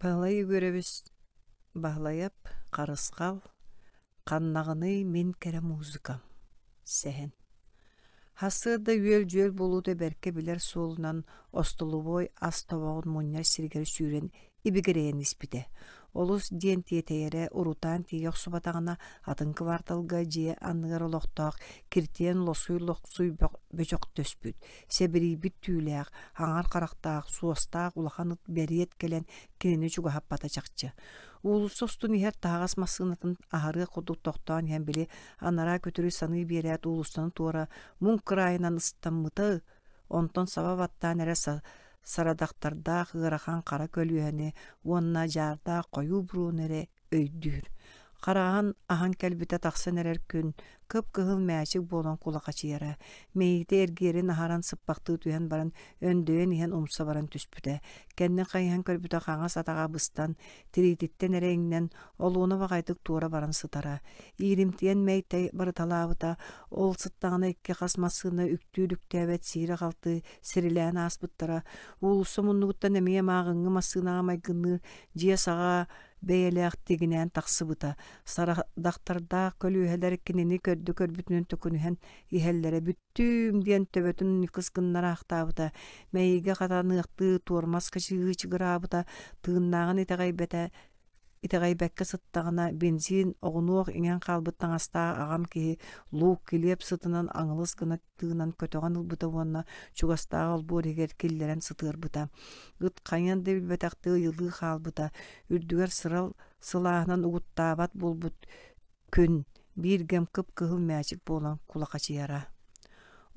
Баһылай Егорович Баһылайап Харысхал «Ханнаҕыный мин кэрэ музыкам» сэһэн Сарсыарда үөл-дьүөл буолуута бэркэ билэр суолунан остолобуой ас тобоҕун мунньар сиригэр сүүрэн ибигирэйэн испитэ. Олус диэн тиэтэйэрэ урутаан тиийэ охсубатаҕына атын кыбаарталга дьиэ анныгар олохтоох киртийэн лосуй-лохсуй бөчөхтөспүт, сэбирийбит түүлээх, аҥар харахтаах, суостаах улахан ыт бэриэт кэлэн кинини чугаһаппата чахчы. Уулусса устун иһэр таһаҕас массыынатын аһарыах курдук тохтоон иһэн били анараа күтүрү саныы биэрээт уулуссаны туора муҥ кыраайынан ыстаммыта, онтон саба баттаан эрэ сарадахтардаах ыарахан хара көлүөһэни уонна дьаардаах хойуу буруону эрэ өйдүүр. Хараҕын аһан кэлбитэ тахсан эрэр күн кып-кыһыл мээчик буолан кулахачыйара, мэйиитэ эргиэрин аһаран сыппахтыы түһэн баран өндөйөн иһэн умса баран түспүтэ. Кэннин хайыһан көрбүтэ хаҥас атаҕа быстан, тириититтэн эрэ иҥнэн, олуона баҕайытык туора баран сытара. Ииримтийэн мэй-тэй барыталаабыта, ол сыттаҕына икки хас массыына үктүүр-үктээбэт сиирэ-халты сирилээн ааспыттара. Уулусса муннугуттан эмиэ мааҕыҥҥы массыынаҕа майгынныыр дьиэ саҕа бэйэлээх тигинээн тахсыбыта. Сарадахтардаах көлүөһэлэр кинини көрдө көрбүтүнэн төкүнүһэн иһэллэрэ бүттүүм диэн төбөтүн ньыкыс гыннараахтаабыта. Мэйиигэ хатаныахтыы туормас чыгыраабыта, тыыннааҕын итэҕэйбэтэ Итэҕэйбэккэ сыттаҕына, бензин оҕунуох иҥэн хаалбыт таҥастаах аҕам киһи луук, килиэп сытынан аҥылыс гына тыынан көтөҕөн ылбыта уонна чугастааҕы олбуор иһигэр киллэрэн сытыарбыта. Ыт хайыан да билбэтэхтии ыйылыы хаалбыта, үрдүгэр сырал сылааһынан угуттаабат буолбут күн биир кэм кып-кыһыл мээчик буолан кулахачыйара.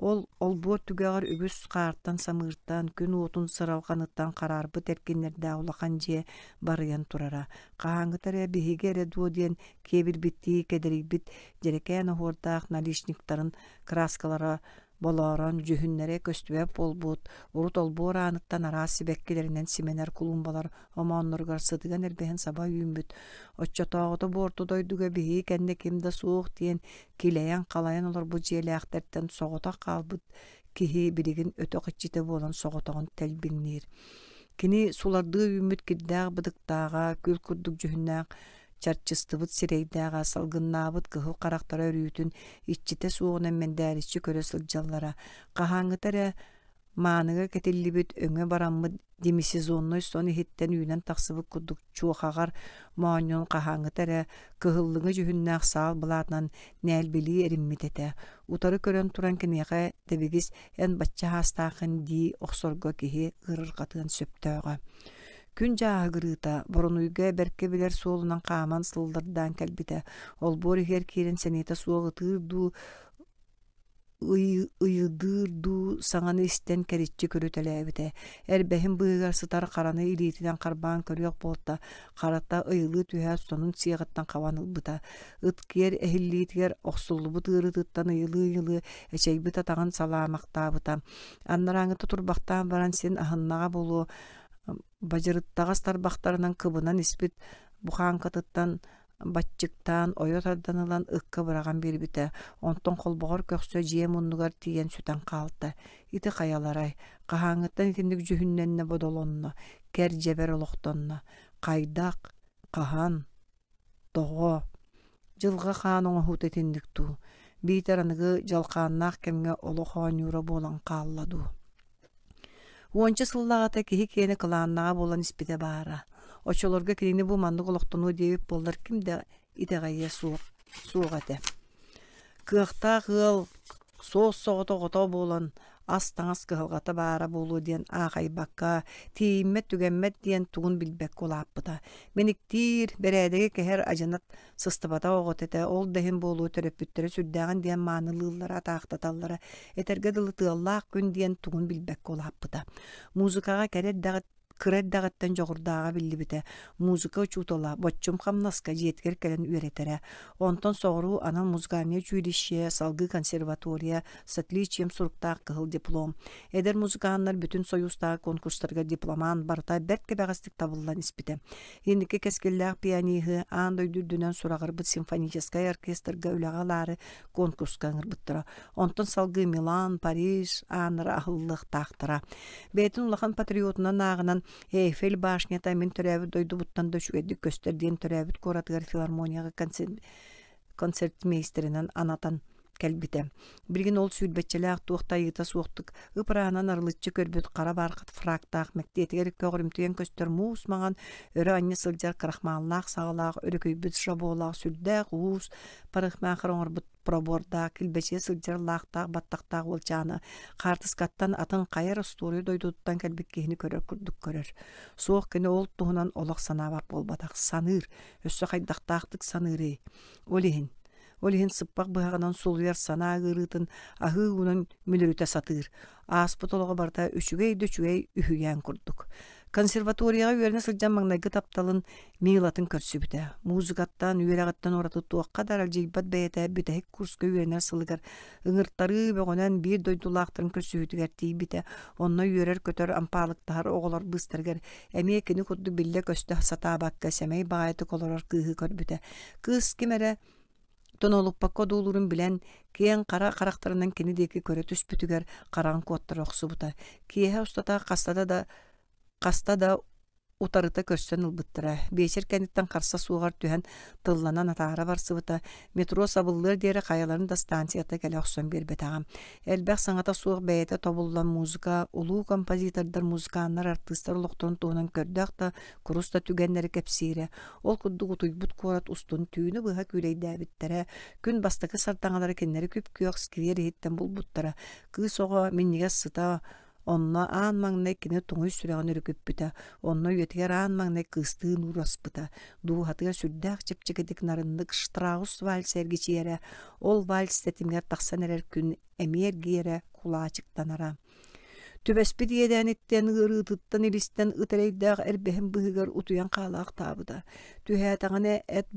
Ол олбуор түгэҕэр үгүс хаартан-самыыртан, күн уотун сыралҕаныттан хараарбыт эркиннэрдээх улахан дьиэ барыйан турара. Хаһааҥҥыта эрэ биһиги эрэ дуо диэн киэбирбиттии кэдэрийбит дьэрэкээн оһуордаах наличниктарын кырааскалара болоорон, дьүһүннэрэ көстүбэт буолбут, урут олбуор ааныттан араас сибэккилэринэн симэнэр кулуумбалар омоонноругар сытыган эрбэһин саба үүммүт. Оччотооҕута бу орто дойдуга биһиги кэннэ ким да суох диэн килэйэн-халайан олорбут дьиэлээхтэртэн соҕотох хаалбыт киһи билигин өтөх иччитэ буолан соҕотоҕун тэлбиҥниир. Кини сулардыы үүммүт кирдээх бытыктааҕа, күл курдук дьүһүннээх чарчыстыбыт сирэйдээҕэ, салгыннаабыт кыһыл харахтара өрүүтүн иччитэ суоҕунан мэндээриччи көрө сылдьаллара. Хаһааҥҥыта эрэ Мааныга кэтиллибит өҥө бараммыт демисезоннай сон иһиттэн үүнэн тахсыбыт курдук чуохаҕар моонньун хаһааҥҥыта эрэ кыһыллыҥы дьүһүннээх саал былаатынан нээлбилии эриммит этэ. Утары көрөн туран киниэхэ дэбигис эн бачча аастааххын дии охсорго киһи ыарырҕатыан сөптөөҕө. Күн дьааһыгырыыта Боронуйга бэркэ билэр суолунан хааман сыллардаан кэлбитэ. Олбуор иһигэр киирэн сэниэтэ суох ытыыр дуу, ыйыдыыр дуу саҥаны истэн кэриччи көрүтэлээбитэ. Эрбэһин быыһыгар сытар хараны илиитинэн харбаан көрүөх буолта, харата ыйылыы түһээт сонун сиэҕиттэн хабан ылбыта. Ыт киэр эһиллиитигэр охсуллубут ыарыытыттан ыйылыы-ыйылыы эчэйбит атаҕын салаамахтаабыта. Анарааҥҥыта турбахтаан баран син аһыннаҕа буолуо, бадьырыттаҕас тарбахтарынан кыбынан испит бухааҥкатыттан баччыктаан ойо тардан ылан ыкка быраҕан биэрбитэ, онтон холбоҕор көхсө дьиэ муннугар тиийэн сүтэн хаалта. Ити хайаларай, хаһааҥҥыттан итинник дьүһүннэннэ бодолонно, кэр-дьэбэр олохтонно, хайдах, хаһан, тоҕо? Дьылҕа хаан оҥоһуута итинник дуу, биитэр аныгы дьалхааннаах кэмҥэ олох оонньуура буолан хаалла дуу? Уонча сыллааҕыта киһи киэнэ кылааннаҕа буолан испитэ баара. Оччолорго кинини бу маннык олохтонуо диэбит буоллар ким да итэҕэйиэ суох, суох этэ. Кыахтаах ыал суос-соҕотох ото буолан ас-таҥас кыһалҕата баара буолуо диэн аахайбакка, тиийиммэт-түгэммэт диэн тугун билбэккэ улааппыта. Мэниктиир, бэрээдэги кэһэр адьынат сыстыбатах оҕото этэ, ол да иһин буолуо төрөппүттэрэ сүрдээҕин диэн маанылыыллара, атаахтаталлара, этэргэ дылы тыаллаах күн диэн тугун билбэккэ улааппыта. Музыкаҕа кэрэ эрдэҕит кыра эрдэҕиттэн дьоҕурдааҕа биллибитэ. Музыка учуутала боччум хамнаска дьиэтигэр кэлэн үөрэтэрэ. Онтон соҕуруу анал музыкальнай училище, салгыы консерватория с отличием суруктаах кыһыл диплом. Эдэр музыканнар бүтүн Союзтааҕы конкурстарга дипломант барыта бэрт кэбэҕэстик табыллан испитэ. Инники кэскиллээх пианиһы аан дойду үрдүнэн сураҕырбыт симфоническай оркестрга үлэҕэ ылаары конкурска ыҥырбыттара. Онтон салгыы Милан, Париж ааннара аһыллыахтаахтара. Бэйэтин улахан патриотунан ааҕынан Эйфель башнята мин төрөөбүт дойдубуттан да үчүгэйдик көстөр диэн төрөөбүт куоратыгар филармонияҕа концертмейстеринэн анатан кэлбитэ. Билигин ол сүүрбэччэлээх туох да айыыта суохтук ып-ырааһынан арылыччы көрбүт хара бархат фрактаах мэктиэтигэр көҕүрүмтүйэн көстөр муус маҥан өрө анньа сылдьар крахмаллаах саҕалаах өрүкүйбүт шаболаах сүрдээх уус парикмахер оҥорбут пробордаах килбэчийэ сылдьар лаахтаах баттахтаах уолчааны хаартыскаттан атын хайа эрэ остуоруйа дойдутуттан кэлбит киһини көрөр курдук көрөр. Суох кини ол туһунан олох санаабат буолбатах, саныыр, өссө хайдахтаахтык саныырый? Ол иһин Ол иһин сыппах быһаҕынан сулуйар санаа ыарыытын аһыы уунан мүлүрүтэ сатыыр. Ааспыт олоҕо барыта үчүгэй да үчүгэй үһүйээн курдук. Консерваторияҕа үөрэнэ сылдьан маҥнайгы тапталын Милатын көрсүбүтэ. Музыкаттан, үөрэҕиттэн ураты туохха да аралдьыйбат бэйэтэ бүтэһик курска үөрэнэр сылыгар ыҥыртарыы бөҕөнөн биир дойдулаахтарын көрсүһүүтүгэр тиийбитэ. Онно үөрэр-көтөр, ампаалыктаһар оҕолор быыстарыгар эмиэ кини курдук биллэ-көстө сатаабакка сэмэй баҕайытык олорор кыыһы көрбүтэ. Кыыс ким эрэ тонолуппакка одуулуурун билэн, киэҥ хара харахтарынан кини диэки көрө түспүтүгэр хараҕын куоттара охсубута. Киэһэ устата хаста да хаста да утарыта көрсөн ылбыттара. Биэчэр кэнниттэн харса суоҕар түһэн тылланан атаара барсыбыта. Метро сабыллыар диэри хайаларын да станцията кэлэ охсон биэрбэтэҕэ. Элбэх саҥата суох бэйэтэ тобуллан музыка, улуу композитордар, музыканнар, артыыстар олохторун туһунан көрдөөх да, курус да түгэннэри кэпсиирэ. Ол курдук утуйбут куорат устун түүнү быһа күүлэйдээбиттэрэ, күн бастакы сардаҥалара кинилэри күп-күөх сквер иһиттэн булбуттара. Кыыс оҕо минньигэс сыта онно аан маҥнай кини туҥуй сүрэҕин өрүкүппүтэ, онно үйэтигэр аан маҥнай кыыстыын уураспыта, дууһатыгар сүрдээх чэпчэкитик нарыннык Штраус вальса эргичийэрэ, ол вальс тэтимигэр тахсан эрэр күн эмиэ эргийэрэ, кулаачыктанара. Түбэспит иэдээниттэн, ыарыытыттан илистэн ыт эрэйдээх эрбэһин быыһыгар утуйан хаалаахтаабыта. Түһээтэҕинэ эт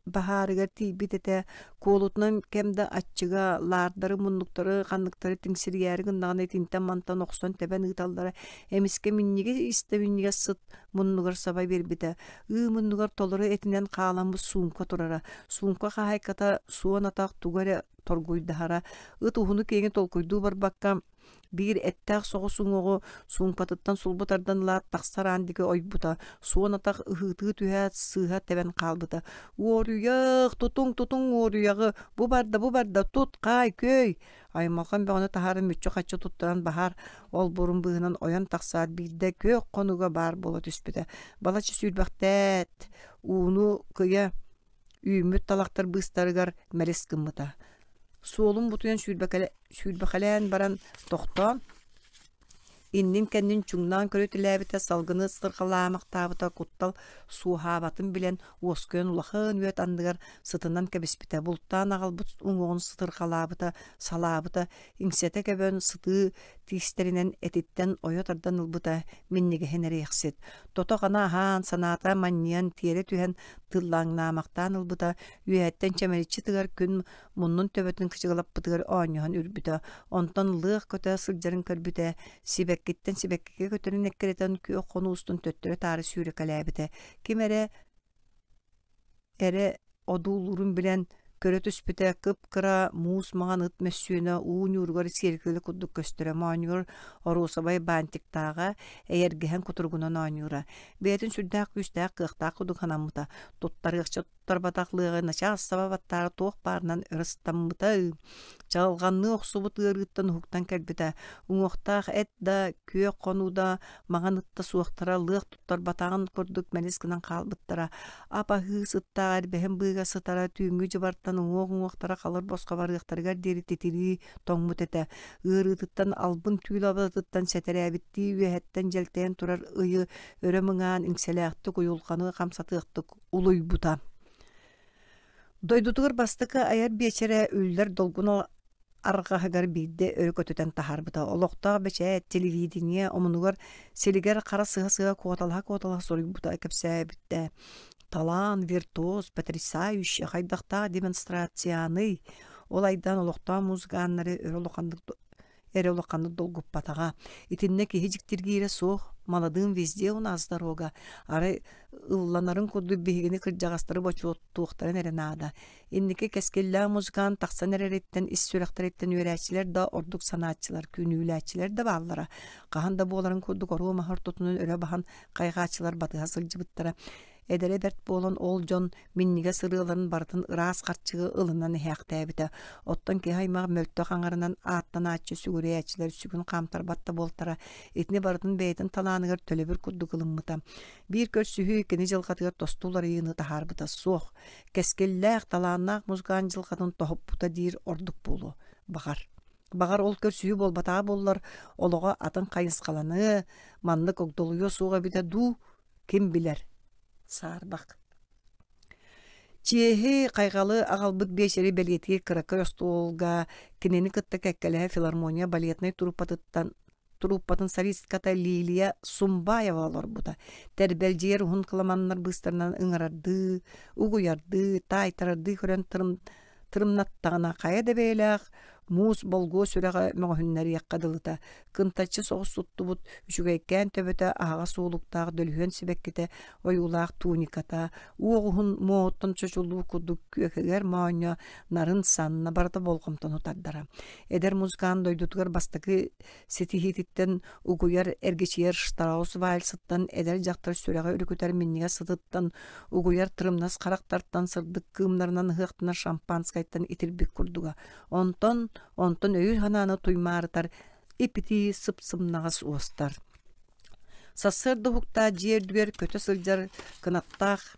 баһаарыгар тиийбит этэ, куолутунан кэм да аччыга, лаардары, муннуктары, ханныктары тиҥсирийээри гыннаҕына итинтэн-мантан охсон тэбэн ыыталлара эмискэ минньигэс истэ минньигэс сыт муннугар саба биэрбитэ. Ыы муннугар толору этинэн хааламмыт суумка турара. Суумка хаһаайката суон атах тугу эрэ торгуйдаһара, ыт уһуну-киэҥи толкуйдуу барбакка, биир эттээх соҕус уҥуоҕу суумкатыттан сулбу тардан ылаат тахсар аан диэки ойбута, суон атах ыһыытыы түһээт сыыһа тэбэн хаалбыта. «Уоруйах, тутуҥ, тутуҥ уоруйаҕы, бу барда, бу барда, тут, хаай, күөй!» Аймалҕан бөҕөнү таһааран мүччү-хаччы туттаран баһаар олбуорун быыһынан ойон тахсаат биирдэ күөх хонууга баар буола түспүтэ. Балачча сүүрбэхтээт, ууну кыйа Үүммүт талахтар быыстарыгар мэлис гыммыта. Суолун бутуйан сүүрбэхэлээн баран тохтоон, иннин-кэннин чуҥнаан көрүтэлээбитэ, салгыны сытырҕалаамахтаабыта куттал суоһаабатын билэн, уоскуйан улахан үөт анныгар сытынан кэбиспитэ, бултаан аҕалбыт уҥуоҕун сытырҕалаабыта, салаабыта, иҥсэтэ көбөн сытыы тиистэринэн этиттэн ойо тардан ылбыта минньигэһин эриэхсит. Тото-хана аһаан, санаата манньыйан тиэрэ түһэн тыллааҥнаамахтаан ылбыта, үөһэттэн чэмэличчи тыгар күн муннун төбөтүн кычыгылаппытыгар оонньоһон үрбүтэ, онтон лыах көтө сылдьарын көрбүтэ, сибэккиттэн сибэккигэ көтөрүн эккирэтэн күөх хонуу устун төттөрү-таары сүүрэкэлээбитэ. Ким эрэ эрэ одуулуурун билэн, көрө түспүтэ, кып-кыра муус маҥан ыт мөссүөнэ уу ньууругар сиэркилэ курдук көстөрө, моонньугар оруосабай баантиктааҕа, эйэргэһэн кутуругунан оонньуура. Бэйэтин сүрдээх күүстээх, кыахтаах курдук санаммыта, туттарыахча туттарбатах лыаҕы начаас саба баттаары туох баарынан ырыстаммыта. Чаҕылҕанныы охсубут ыарыыттан уһуктан кэлбитэ, уҥуохтаах эт да, күөх хонуу да, маҥан ыт да суохтара лыах туттарбатаҕын курдук мэлис гынан хаалбыттара. Ап-аһыы сыттаах эрбэһин быыга сытара түүҥҥү дьыбартан уҥуох-уҥуохтара халыр босхо барыахтарыгар диэри титирии тоҥмут этэ. Ыарыытыттан албын түүл абатыттан сэтэрээбиттии үөһэттэн дьэлтэйэн турар ыйы өрө мыҥаан иҥсэлээхтик уйулҕаны хамсатыахтык улуйбута. Дойдутугар бастакы айар биэчэрэ үллэр долгун арҕаһыгар биирдэ өрө көтүтэн таһаарбыта. Олохтоох бэчээт, телевидение омунугар силигэр хара сыһа-сыһа куоталаһа-куоталаһа суруйбута кэпсээбиттэ. Талаан, виртуоз, потрясающий, хайдахтаах демонстрацияный! Ол айдаан олохтоох музыканнары өрө улаханнык эрэ улаханнык долгуппатаҕа. Итиннэ киһи дьиктиргиирэ суох. Молодым везде у нас дорога. Арай ылланарын курдук биһигини кырдьаҕастары бочуоттуохтарын эрэ наада. Инники кэскиллээх музыкант тахсан эрэриттэн ис сүрэхтэриттэн үөрээччилэр да ордук санааччылар, күнүүлээччилэр да бааллара. Хаһан да буоларын курдук оруо маһы ортотунан өрө баһан хайҕааччылар батыһа сылдьыбыттара. Эдэрэ бэрт буолан ол дьон минньигэс ырыаларын барытын ыраас харчыга ылынан иһээхтээбитэ. Оттон киһи аймах мөлтөх аҥарынан ааттанааччы сүгүрүйээччилэр сүгүн хаамтарбат да буолтара. Итини барытын бэйэтин талааныгар төлөбүр курдук ылыммыта. Биир көрсүһүү кини дьылҕатыгар тосту уларыйыыны таһаарбыта суох. Кэскиллээх, талааннаах музыкант дьылҕатын тоһуппута диир ордук буолуо, баҕар. Баҕар ол көрсүһүү буолбатаҕа буоллар, олоҕо атын хайысхаланыа, маннык огдолуйуо суоҕа эбитэ дуу, ким билэр. Саарбах. Чиэһи, хайҕалы аҕалбыт биэчэри бэлиэтиир кыракый остуолга кинини кытта кэккэлэһэ филармония балетнай труппатыттан труппатын солистката Лилия Сумбаева олорбута. Тэрбэлдьийэр уһун кыламаннар быыстарынан ыҥырардыы, угуйардыы, таайтарардыы көрөн тырымнаттаҕына хайа да бэйэлээх муус болгуо сүрэҕэ мөҕүһүннэриэххэ дылыта, кынтаччы соҕус туттубут үчүгэйкээн төбөтө аһаҕас уолуктаах дөлүһүөн сибэккитэ ойуулаах туниката, уоҕуһун муоһуттан чочуллуу курдук күөкэгэр моонньо, нарын санна барыта болҕомтону тардара. Эдэр музыкант дойдутугар бастакы ситиһиититтэн угуйар эргичийэр Штраус вальсыттан эдэр дьахтар сүрэҕи өрүкүтэр минньигэс сытыттан угуйар тырымнас харахтартан сырдык кыымнарынан ыһыахтанар шампанскайтан итирбит курдуга. Онтон, онтон өйү-санааны туймаарытар ип-итии сып-сымнаҕас уостар. Сарсыарда уһуктаат дьиэ үрдүгэр көтө сылдьар кынаттаах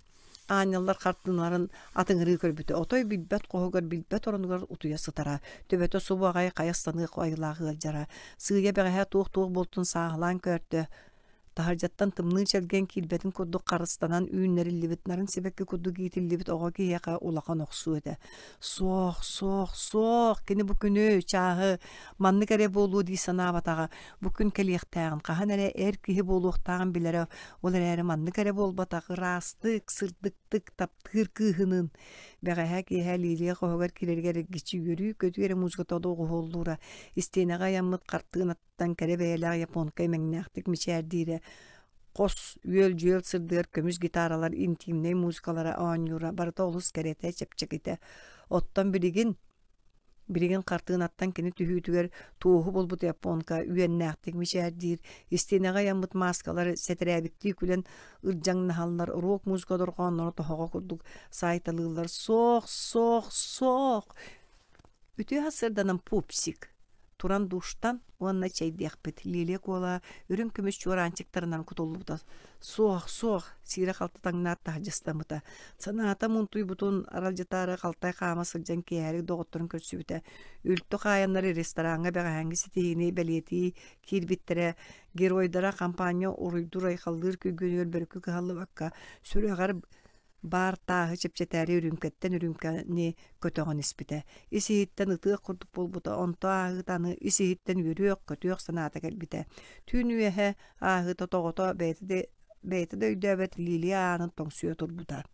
аанньаллар хартыыналарын атыҥырыы көрбүтэ. Отой билбэт хоһугар, билбэт оронугар утуйа сытара. Төбөтө субу аҕай хайастаныах айылаах ыалдьара. Сыыйа бэҕэһээ туох-туох буолтун сааһылаан көөртө. Таһырдьаттан тымныы чэлгиэн киирбэтин курдук харыстанан үүннэриллибит нарын сибэкки курдук иитиллибит оҕо киһиэхэ улахан охсуу этэ. Суох, суох, суох, кини бу күнү, чааһы маннык эрэ буолуо дии санаабатаҕа. Бу күн кэлиэхтээҕин, хаһан эрэ эр киһи буолуохтааҕын билэрэ, ол эрээри маннык эрэ буолбатах, ыраастык, сырдыктык таптыыр кыыһыныын. Бэҕэһээ киэһэ Лилия хоһугар киирэригэр эргиччи үөрүү-көтүү эрэ музыката доҕуһуоллуура, истиэнэҕэ ыйаммыт хартыынаттан кэрэ бэйэлээх японка имэҥнээхтик мичээрдиирэ, хос үөл-дьүөл сырдыгар көмүс гитаралар интимнэй музыкалара оонньуура барыта олус кэрэтэ, чэпчэкитэ. Оттон билигин Билигин хартыынаттан кини түһүүтүгэр туоһу буолбут японка үөннээхтик мичээрдиир, истиэнэҕэ ыйаммыт мааскалар сэтэрээбиттии күлэн ырдьаҥнаһаллар, рок-музыка дорҕоонноро тоһоҕо курдук саайталыыллар «Суох, суох, суох!» Үтүө сарсыарданан пупсик туран душтан уонна чэйдиэхпит Лилия Куола үрүҥ көмүс чуораанчыктарынан кутуллубута суох суох сиирэ-халты таҥнаат таһдьыстаммыта Санаата муунтуйбутун аралдьытаары халтай хаама сылдьан киэһэлик доҕотторун көрсүбүтэ. Үлтү хаайаннары рестораҥҥа бэҕэһээҥҥи ситиһиини бэлиэтии киирбиттэрэ. Геройдара хампаанньа уруйдуур-айхаллыыр күргүөнүгэр бөрүкү кыһаллыбакка, сүрэҕэр баар тааһы чэпчэтээри үрүүмкэттэн үрүүмкэни көтөҕөн испитэ. Ис-иһиттэн ытыах курдук буолбута, онто ааһыыта аны ис-иһиттэн үөрүөх-көтүөх санаата кэлбитэ. Түүн үөһэ ааһыыта тоҕото бэйэтэ да бэйэтэ да өйдөөбөт Лилия аанын тоҥсуйа турбута.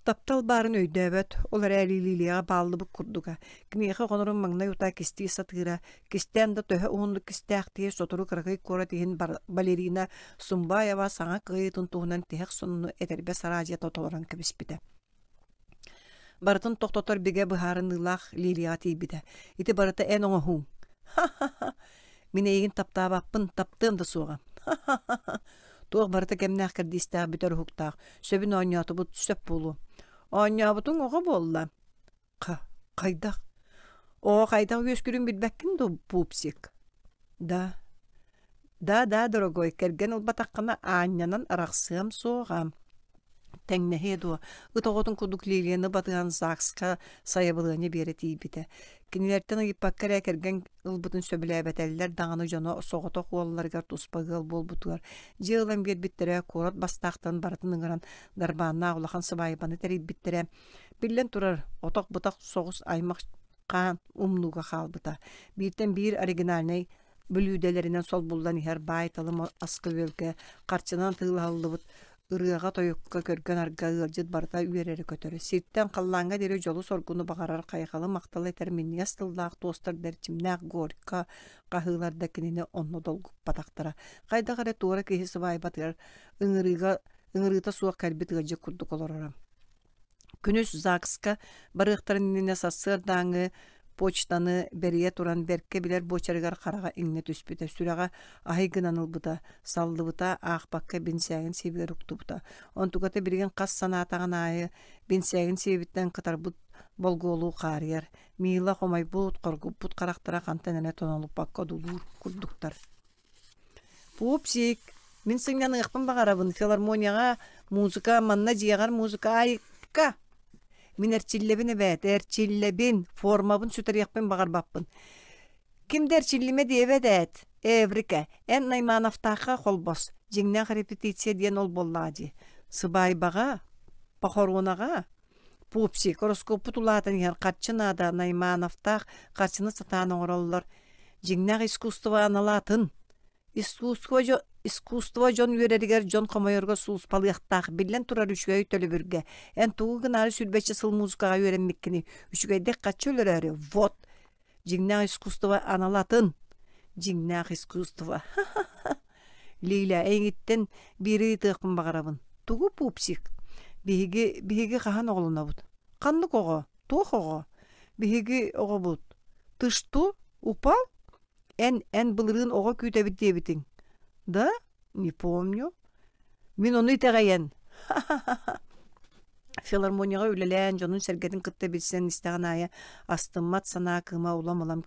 Таптал баарын өйдөөбөт, ол эрээри Лилияҕа бааллыбыт курдуга. Киниэхэ оҕолорун маҥнай утаа кистии сатыыра, кистээн да төһө уһуннук кистээхтиир сотору кыракый куорат иһин балерина Сумбаева саҥа кыайыытын туһунан тиһэх сонуну этэрбэс араадьыйата толорон кэбиспитэ. Барытын тохтотор бигэ быһаарыныылаах Лилияҕа тиийбитэ. Ити барыта эн оҥоһууҥ. Ха-ха-ха! Мин эйигин таптаабаппын, таптыам да суоҕа. Ха-ха-ха! Туох барыта кэмнээх кэрдиистээх бүтэр уһуктаах. Сөбүн оонньоотубут, сөп буолуо. Оонньообутуҥ оҕо буолла. Ха, хайдах? Оҕо хайдах үөскүүрүн билбэккин дуо, пупсик? Да. Да-да, дорогой, кэргэн ылбатаххына аанньанан арахсыам суоҕа. Тэҥнэһиэ дуо, ыт оҕотун курдук Лилияны батыһан ЗАГСка сайабылыанньа биэрэ тиийбитэ. Кинилэртэн ыйыппакка эрэ кэргэн ылбытын сөбүлээбэтэллэр даҕаны дьоно соҕотох уолларыгар туспа ыал буолбутугар дьиэ ылан биэрбиттэрэ, куорат бастаахтан барытын ыҥыран дарбааннаах улахан сыбаайбаны тэрийбиттэрэ. Биллэн турар, отох-бытах соҕус аймах хаан умнууга хаалбыта. Бииртэн биир оригинальнай бүлүүдэлэринэн солбуллан иһэр баай-талым аска-үөлгэ харчынан атыылаһыллыбыт. Ырыаҕа-тойукка, көргө-нарга ыалдьыт барыта үөрэрэ-көтөрө, сиртэн халлааҥҥа диэри дьолу-соргуну баҕарар хайҕалы-махталы этэр минньигэс тыллаах туостар бэрчимнээх горько хаһыылар да кинини онно долгуппатахтара. Хайдах эрэ туора киһи сыбаайбатыгар ыҥырыыга ыҥырыыта суох кэлбит ыалдьыт курдук олороро. Күнүс ЗАГС-ка барыахтарын иннинэ сарсыардааҥҥы почтаны бэрийэ туран бэркэ билэр буочарыгар хараҕа иҥнэ түспүтэ, сүрэҕэ аһый гынан ылбыта, саллыбыта, аахпакка бинсээгин сиэбигэр уктубута. Онтуката билигин хас санаатаҕын аайы бинсээгин сиэбиттэн кытарбыт болгуолуу хаарыйар. Мила хомойбут, хоргуппут харахтара хантан эрэ тонолуппакка одулуур курдуктар. Пупсик, мин сынньаныахпын баҕарабын, филармонияҕа музыка, манна дьиэҕэр музыка айыкка! Мин эрчиллэбин эбээт, эрчиллэбин, формабын сүтэриэхпин баҕарбаппын. Ким да эрчиллимэ диэбэт ээт, Эврика, эн Наймановтаахха холбос, дьиҥнээх репетиция диэн ол буоллаҕа дии. Сыбаайбаҕа, похоруонаҕа, Пупсик, ороскуоппут улаатан иһэр, харчы наада, Наймановтаах харчыны сатаан оҥороллор. Дьиҥнээх искусство анала атын. Искусство, искусство дьон үөрэригэр, дьон хомойорго сулууспалыахтаах, биллэн турар үчүгэй төлөбүргэ. Эн тугу гынаары сүүрбэччэ сыл музыкаҕа үөрэммиккиний? Үчүгэйдик харчы өлөрөөрү? Вот! Дьиҥнээх искусство анала атын. Дьиҥнээх искусство. Лиля, эйигиттэн биири ыйытыахпын баҕарабын. Тугу, пупсик? Биһиги, биһиги хаһан оҕолонобут? Ханнык оҕо? Туох оҕо? Биһиги оҕобут. Ты что, упал? Эн, эн былырыын оҕо күүтэбит диэбитиҥ. Да? Не помню. Мин ону итэҕэйэн. Ха-ха-ха. Филармонияҕа үлэлээн, дьонун-сэргэтин кытта билсэн истэҕин аайы астыммат санаа кыыма улам-улам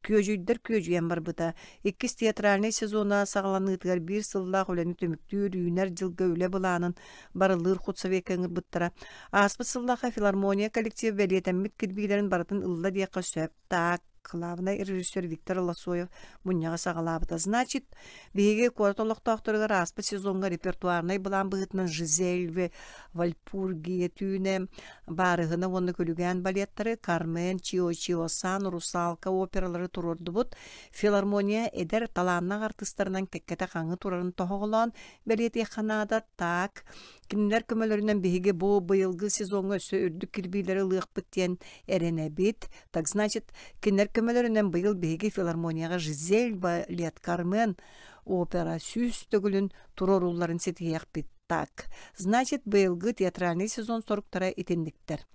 күөдьүйдэр күөдьүйэн барбыта. Иккис театральнай сезона саҕаланыытыгар биир сыллаах үлэни түмүктүүр үүнэр дьылга үлэ былаанын барыллыыр худсовекка ыҥырбыттара. Ааспыт сыллаахха филармония коллектива бэлиэтэммит кирбиилэрин барытын ылла диэххэ сөп. Так, кылаабынай режиссер Виктор Лосоев мунньаҕы саҕалаабыта. Значит, биһиги куорат олохтоохторугар ааспыт сезоҥҥа репертуарнай былаан быһыытынан Жизель, Вальпургия түүнэ, Баарыһына уонна Күлүгээн балеттары, Кармен, Чио-Чио-Сан, Русалка опералары туруордубут. Филармония эдэр талааннаах артыыстарынан кэккэтэ хаҥыы турарын тоһоҕолоон бэлиэтиэххэ наада. Так, кинилэр көмөлөрүнэн биһиги бу быйылгы сезоҥҥа өссө үрдүк кирбиилэри ылыахпыт диэн эрэнэбит. Так значит, кинилэр көмөлөрүнэн быйыл биһиги филармонияҕа Жизель балет Кармен опера сүүс төгүлүн туруорулларын ситиһиэхпит. Так, значит, быйылгы театральный сезон соруктара итинниктэр.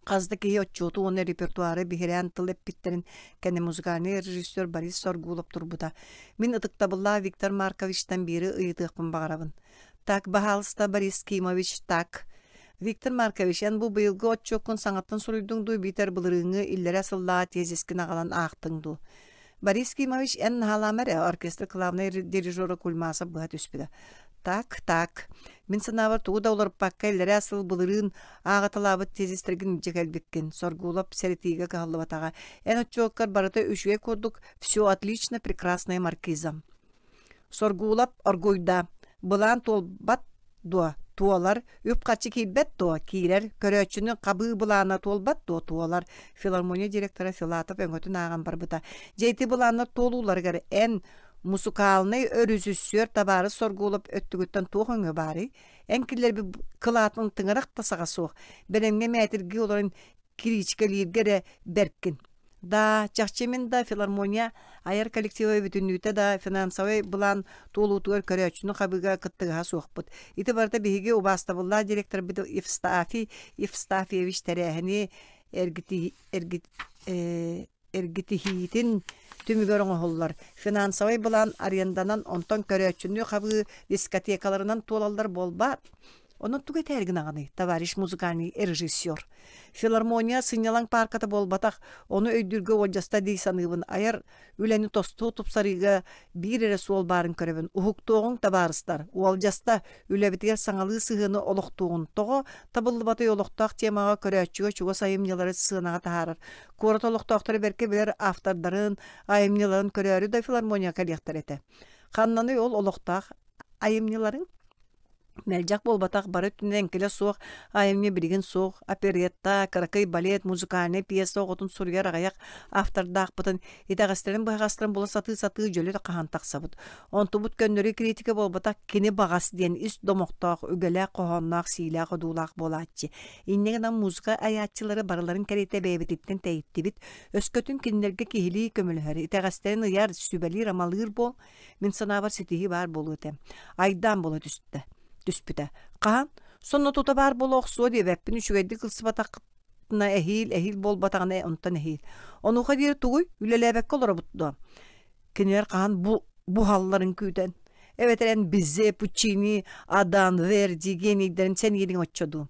Хас да киһи отчуоту уонна репертуары биһирээн тыл эппиттэрин кэннэ музыкальный режиссер Борис Соргулов турбута. Мин ытыктабыллаах Виктор Марковичтан биири ыйытыахпын баҕарабын. Так, баһаалыста, Борис Кимович, так. Виктор Маркович, эн бу быйылгы отчуоккун саҥаттан суруйдуҥ дуу, биитэр былырыыҥҥы иллэрээ сыллааҕы тезискин аҕалан аахтыҥ дуу? Борис Кимович, эн наһаалаама эрэ, оркестр главнай дирижера Кульмасов быһа түспүтэ. Так, так. Мин санаабар тугу да уларыппакка иллэрээ сыл былырыын ааҕыталаабыт тезистэргин илдьэ кэлбиккин. Соргулап сэрэтиигэ кыһаллыбатаҕа. Эн отчуоккар барыта үчүгэй курдук «Все отлично, прекрасная маркиза». Соргуулап оргуйда: «Былаан туолбат дуо? Туолар. Үп-харчы киирбэт дуо? Киирэр. Көрөөччүнү хабыы былаана туолбат дуо? Туолар». Филармония директора Филатов өҥөтүн ааҕан барбыта. Дьэ ити былааннар туолууларыгар эн мусукаалынай өрүсүссүөр табаарыс Соргуулап өттүгүттэн туох өҥө баарый? Эн киллэрбит кылаатын тыҥырах да саҕа суох. Бэлэмҥэ мээтиргии олорон кириичкэлииргэ эрэ бэркин. Да, чахчы мин да филармония айар коллектива бүтүннүүтэ да финансовай былаан туолуутугар көрөөччүнү хабыыга кыттыгаһа суохпут. Ити барыта биһиги убаастабыллаах директорбыт Евстафий Евстафьевич тэрээһини эргити, эргит, э, эргитиһиитин түмүгэр оҥоһуллар. Финансовай былаан аренданан, онтон көрөөччүнү хабыы дискотекаларынан туолаллар буолбаат? Онон тугу этээр гынаҕыный, товарищ музыкальный режиссер? Филармония сынньалаҥ паарката буолбатах, ону өйдүүргэ уолдьаста дии саныыбын. Айар үлэни тосту тупсарыыга биир эрэ суол баарын көрөбүн. Уһуктуоҕуҥ, табаарыстар, уолдьаста, үлэбитигэр саҥалыы сыһыаны олохтуоҕун. Тоҕо табыллыбатый олохтоох темаҕа көрөөччүгэ чугас айымньылары сыанаҕа таһаарар. Куорат олохтоохторо бэркэ билэр автордарын, айымньыларын көрөөрү да филармонияҕа кэлиэхтэрэ этэ. Ханнаный ол олохтоох айымньыларыҥ? Мэлдьэх буолбатах, бары өттүнэн эҥкилэ суох айымньы билигин суох, оперетта, кыракый балет, музыкальнай пьеса оҕотун суруйар аҕыйах автордаахпытын, итэҕэстэрин-быһаҕастарын була сатыы-сатыы дьөлө хаһан тахсабыт. Онтубут көннөрү критика буолбатах, кини баҕас диэн ис домохтоох, үгэлээх хоһоонноох, сиилээх одуулаах буолааччы. Инньэ гынан музыка айааччылары барыларын кэриэтэ бэйэбититтэн тэйиттибит, өскөтүн кинилэргэ киһилии көмөлөһөр, итэҕэстэрин ыйар, сүбэлиир-амалыыр буол, Мин санаабар ситиһии баар буолуо этэ. Айдаан буола түстэ. Түспүтэ. Хаһан? Сонно тута баар буола охсуо диэбэппин үчүгэйдик ылсыбатаххытына эһиил, эһиил буолбатаҕына онтон эһиил. Онуоха диэри тугуй? Үлэлээбэккэ олоробут дуо? Кинилэр хаһан бу буһалларын күүтэн. Эбэтэр эн Бизе, Пуччини, Адан, Верди генийдэрин сэниириҥ оччо дуу?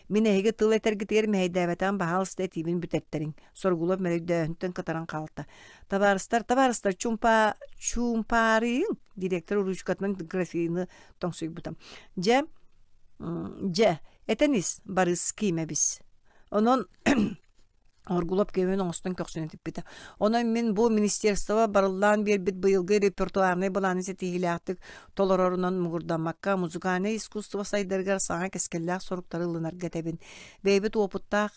Мин эһиги тыл этэргитигэр мэһэйдээбэтэҕим баһаалыста этиибин бүтэртэриҥ. Соргулов мөрөйдөөһүнтэн кытаран хаалта. Табаарыстар, табаарыстар, чумпа, чуумпаарыйыҥ, директор уруучукатынан графины тоҥсуйбута. Дьэ, дьэ, этэн ис, барыс киимэбис. Онон Оргулов кемүн оҥостон көхсүн этиппитэ. Онон мин бу министерство барыллаан биэрбит быйылгы репертуарнай былааны ситиһиилээхтик толорорунан муҥурдаммакка, музыкальнай искусство сайдарыгар саҥа кэскиллээх соруктары ылынарга этэбин. Бэйэбит уопуттаах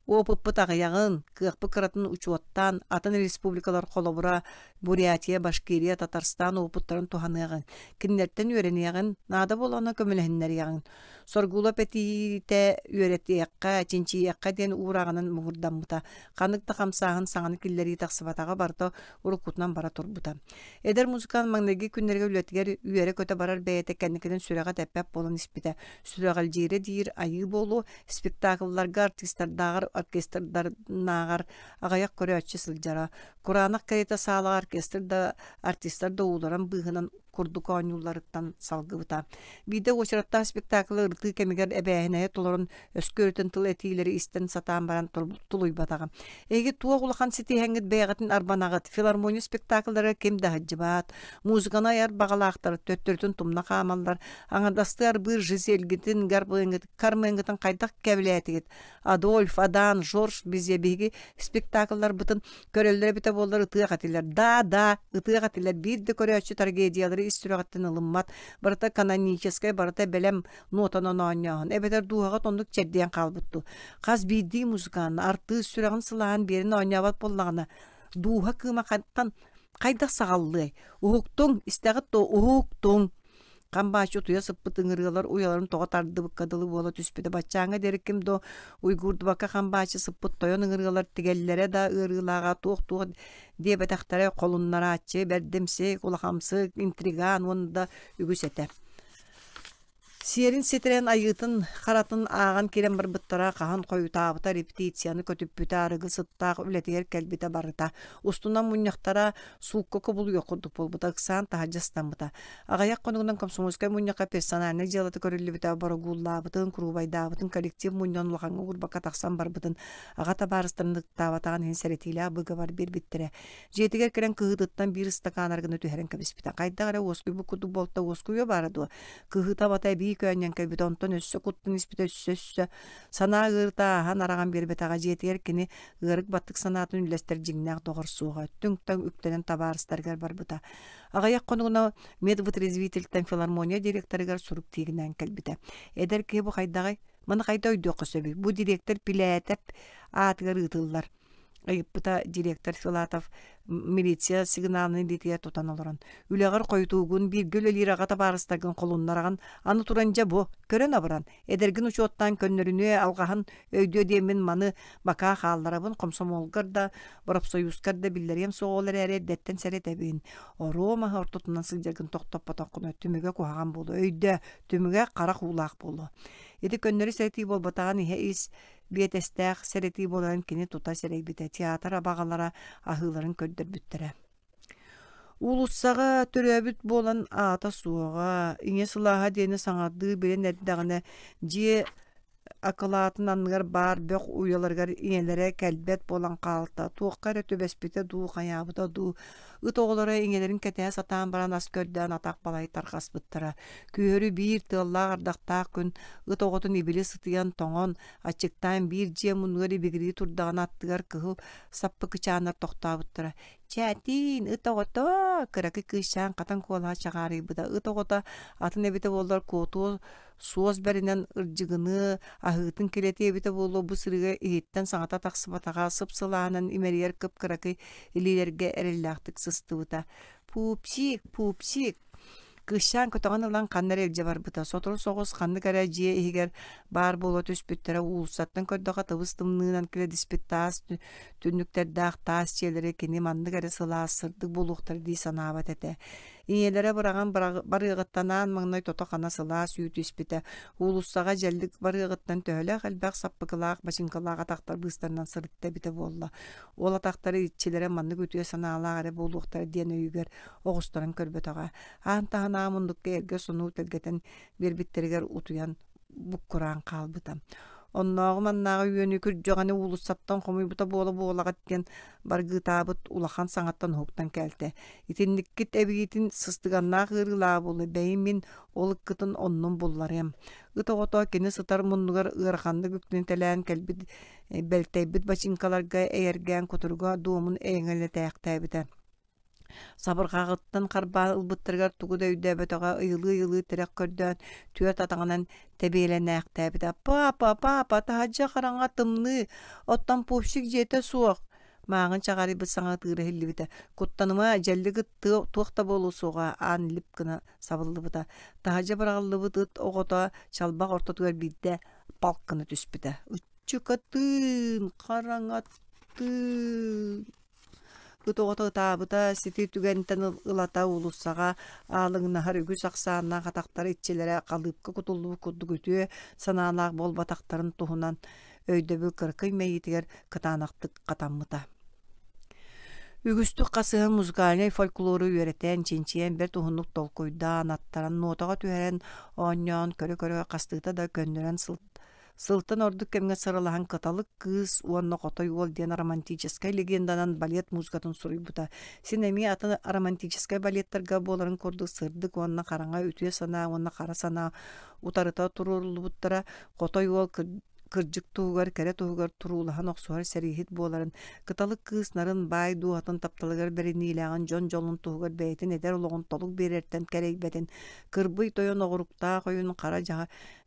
Опыппыт аҕыйаҕын, кыахпыт кыратын учуоттаан, атын республикалар холобура Бурятия, Башкирия, Татарстан уопуттарын туһаныаҕыҥ, кинилэртэн үөрэниэҕиҥ, наада буоллаҕына көмөлөһүннэриэҕиҥ. Соргулап этиитэ үөрэтиэххэ, чинчийиэххэ диэн уурааҕынан муҥурдаммыта. Ханнык да хамсааһын саҥаны киллэрии тахсыбатаҕа барыта уруккутунан бара турбута. Эдэр музыкант маҥнайгы күннэргэ үлэтигэр үөрэ-көтө барар бэйэтэ кэнникинэн сүрэҕэ тэппэт буолан испитэ. Сүрэҕэлдьиирэ диир айыы буолуо, Спектаклларга артыыстардааҕар оркестрдарынааҕар аҕыйах көрөөччү сылдьара. Кураанах кэриэтэ саалаҕа оркестр да, артистар да ууларан быыһынан курдук оонньуулларыттан салгыбыта. Биирдэ уочараттаах спектаклы ырытыы кэмигэр эбээһинэһи толорон өскө өрүтүн тыл этиилэри истэн сатаан баран тулуйбатаҕа. Эһиги туох улахан ситиһэҥҥит бэйэҕитин арбанаҕыт, филармония спектакллара ким да сылдьыбат, музыканы айар баҕалаахтар төттөрүтүн тумна хаамаллар, аҥардастыы арбыыр Жизельгитин, Карменгытын хайдах кэбилээтигит? Адольф, Адан, Жорж Бизе биһиги спектаклларбытын көрөллөр эбитэ буоллар ытыах этилэр. Да, да, ытыах этилэр. Биир да көрөөччү трагедиялары ис сүрэҕиттэн ылыммат. Барыта каноническай, барыта бэлэм нотанан оонньооһун. Эбэтэр дууһаҕыт оннук чэрдийэн хаалбыт дуу. Хас биирдии музыкант, артыыс сүрэҕин сылааһын биэрэн оонньообот буоллаҕына, дууһа кыыма хантан хайдах саҕаллыай? Уһуктуҥ, истэҕит дуо, уһуктуҥ! Хам-бааччы утуйа сыппыт ыҥырыалар уйаларын тоҕо тардыбыкка дылы буола түспүтэ. Баччааҥҥа диэри ким да уйгуурдубакка хам-бааччы сыппыт тойон ыҥырыалар тигэллэрэ да ыарыылааҕа туох-туох диэбэтэхтэрэ холуннарааччы, бэрдимсик, улахамсык, интриган уонна да үгүс этэ. Сиэрин ситэрэн айыытын харатын ааҕан киирэн барбыттара хаһан хойутаабыта репетицияны көтүппүтэ арыгы сыттаах үлэтигэр кэлбитэ барыта устунан мунньахтара суукка кубулуйуох курдук буолбута ыксаан таһырдьа ыстаммыта Аҕыйах хонугунан комсомольскай мунньахха персональнай дьыалата көрүллүбүтэ, борогууллаабытын, куруубайдаабытын, коллектив мунньан улахаҥҥа уурбакка тахсан барбытын, аҕа табаарыстарын ытыктаабатаҕын иһин сэрэтиилээх быыгабар биэрбиттэрэ. Дьиэтигэр кэлэн кыһыытыттан биир ыстакаан арыгыны түһэрэн кэбиспитэ. Хайдах эрэ уоскуйбут курдук буолта, уоскуйуо баара дуо? Кыһыыта-абата эбии көөнньөн кэлбитэ, онтон өссө куттан испитэ, өссө өссө санаа ыарыыта ааһан араҕан биэрбэтэҕэ. Дьиэтигэр кини ыарык баттык санаатын үллэстэр дьиҥнээх доҕор суоҕа. Түҥ-таҥ үктэнэн табаарыстарыгар барбыта. Аҕыйах хонугунан медвытрезвительтэн филармония директорыгар сурук тиигинээн кэлбитэ. Эдэр киһи бу хайдаҕый? Маны хайда өйдүөххэ сөбүй? Бу директор Пилээтэп аатыгар ыытыллар. Ыйыппыта директор Филатов милиция сигналын илиитигэр тутан олорон. Үлэҕэр хойутуугун, бииргэ үлэлиир аҕа табаарыстаргын холуннараҕын, аны туран дьэ бу, көрөн абыран, Эдэргин учуоттаан көннөрүнүө, алҕаһын өйдүө диэммин маны бакаа хаалларабын, хомсомуолгар да, боропсойуускар да биллэриэм суоҕа ол эрээри эрдэттэн сэрэтэбин. Оруо маһы ортотунан сылдьаргын тохтоппотоххуна түмүгэ куһаҕан буолуо. Өйдөө, түмүгэ харах уулаах буолуо. Ити көннөрү сэрэтии буолбатаҕын иһэ ис биэтэстээх сэрэтии буоларын кини тута сэрэйбитэ. Театр абаҕалара аһыыларын көрдөрбүттэрэ. Уулуссаҕа төрөөбүт буолан аата суоҕа, ийэ сылааһа диэни саҥардыы билэн эрдэҕинэ, дьиэ акылаатын анныгар баар бөх уйаларыгар ийэлэрэ кэлбэт буолан хаалта, туохха эрэ түбэспитэ дуу, хайаабыта дуу, ыт оҕолоро ийэлэрин кэтэһэ сатаан баран ас көрдөөн атах балай тарҕаспыттара. Күһүөрү биир тыаллаах ардахтаах күн ыт оҕотун ибили сытыйан тоҥон, аччыктаан биир дьиэ муннугар ибигирии турдаҕына аттыгар кыһыл саппыкычааннар тохтообуттара. Чээтиин, ыт оҕото, кыракый кыысчаан хатан куолаһа чаҕаарыйбыта. Ыт оҕото атын эбитэ буоллар куотуо суос бэринэн ырдьыгыныа, аһыытын килэтиэ эбитэ буолуо бу сырыыга иһиттэн саҥата тахсыбатаҕа сып-сылаанан имэрийэр кып-кыракый илиилэргэ эрэллээхтик сыстыбыта. Пупсик, пупсик Кыысчаан көтөҕөн ылан ханна эрэ илдьэ барбыта. Сотору соҕус ханнык эрэ дьиэ иһигэр баар буола түспүттэрэ уулуссаттан көрдөххө тыбыс-тымныынан килэдиспит таас түннүктэрдээх таас дьиэлэри кини маннык эрэ сылаас, сырдык буолуохтара дии санаабат этэ. Ийэлэрэ быраҕан барыаҕыттан аан маҥнай тото-хана сылаас үүтү испитэ. Уулуссаҕа дьэллик барыаҕыттан төһөлөөх элбэх саппыкылаах, бачыыҥкалаах атахтар быыстарынан сырытта эбитэ буолла. Ол атахтары иччилэрэ маннык үтүө санаалаах эрэ буолуохтара диэн өйүгэр оҕустаран көрбөтөҕө. Аан таһынааҕы муннукка эргэ сонуу тэлгэтэн биэрбиттэригэр утуйан буккураан хаалбыта. Оннооҕу маннааҕы үөнү күрдьэҕэни уулуссаттан хомуйбута буола-буолаҕыт диэн баргыытаабыт улахан саҥаттан уһуктан кэлтэ. Итинниккит эбиитин сыстыганнаах ыарыылаах буолла, бэйи мин ол ыккытын оннун булларыам. Ыт оҕото кини сытар муннугар ыараханнык үктэнитэлээн кэлбит бэлтэйбит бачыыҥкаларга эйэргээн кутуруга дуомун эйэҥэлэтээхтээбитэ. Сабырҕаҕыттан харбаан ылбыттарыгар тугу да өйдөөбөтөҕө, ыйылыы-ыйылыы тирэх көрдөөн, түөрт атаҕынан тэбиэлэнээхтээбитэ: «Папа, папа, таһырдьа хараҥа тымныы, оттон пупсик дьиэтэ суох!» Мааҕын чаҕарыйбыт саҥа ытыыра иһиллибитэ: «Куттаныма, дьэллик ыт туох да буолуо суоҕа» аан лип гына сабыллыбыта. Таһырдьа быраҕыллыбыт ыт оҕото чалбах ортотугар биирдэ палк гына түспүтэ: «Ыччыкатыын, хараҥатыын!» Ыт оҕото ытаабыта сити түгэнтэн ылата уулуссаҕа аалыҥнаһар үгүс ахсааннаах атахтар иччилэрэ халыыпка кутуллубут курдук үтүө санаалаах буолбатахтарын туһунан өйдөбүл кыракый мэйиитигэр кытаанахтык хатаммыта. Үгүстүк хасыһан музыкальнай фольклору үөрэтэн, чинчийэн бэрт уһуннук толкуйдаан, аттаран, нуотаҕа түһэрэн оонньоон, көрө-көрө хастыыта да көннөрөн Сылтан ордук кэмҥэ сыралаһан «Кыталык кыыс» уонна «Хотой уол» диэн романтическай легенданан балет музыкатын суруйбута. Син эмиэ атын романтическай балеттарга буоларын курдук сырдык уонна хараҥа үтүө санаа уонна хара санаа утарыта туруоруллубуттара. Хотой уол кырдьык туһугар, кэрэ туһугар туруулаһан охсуһар сэрииһит буоларын, Кыталык кыыс нарын баай дууһатын тапталыгар бэриниилээҕин дьон дьолун туһугар бэйэтин эдэр олоҕун толук биэрэртэн кэрэйбэтин, Кырбый тойон оҕуруктаах ойун хара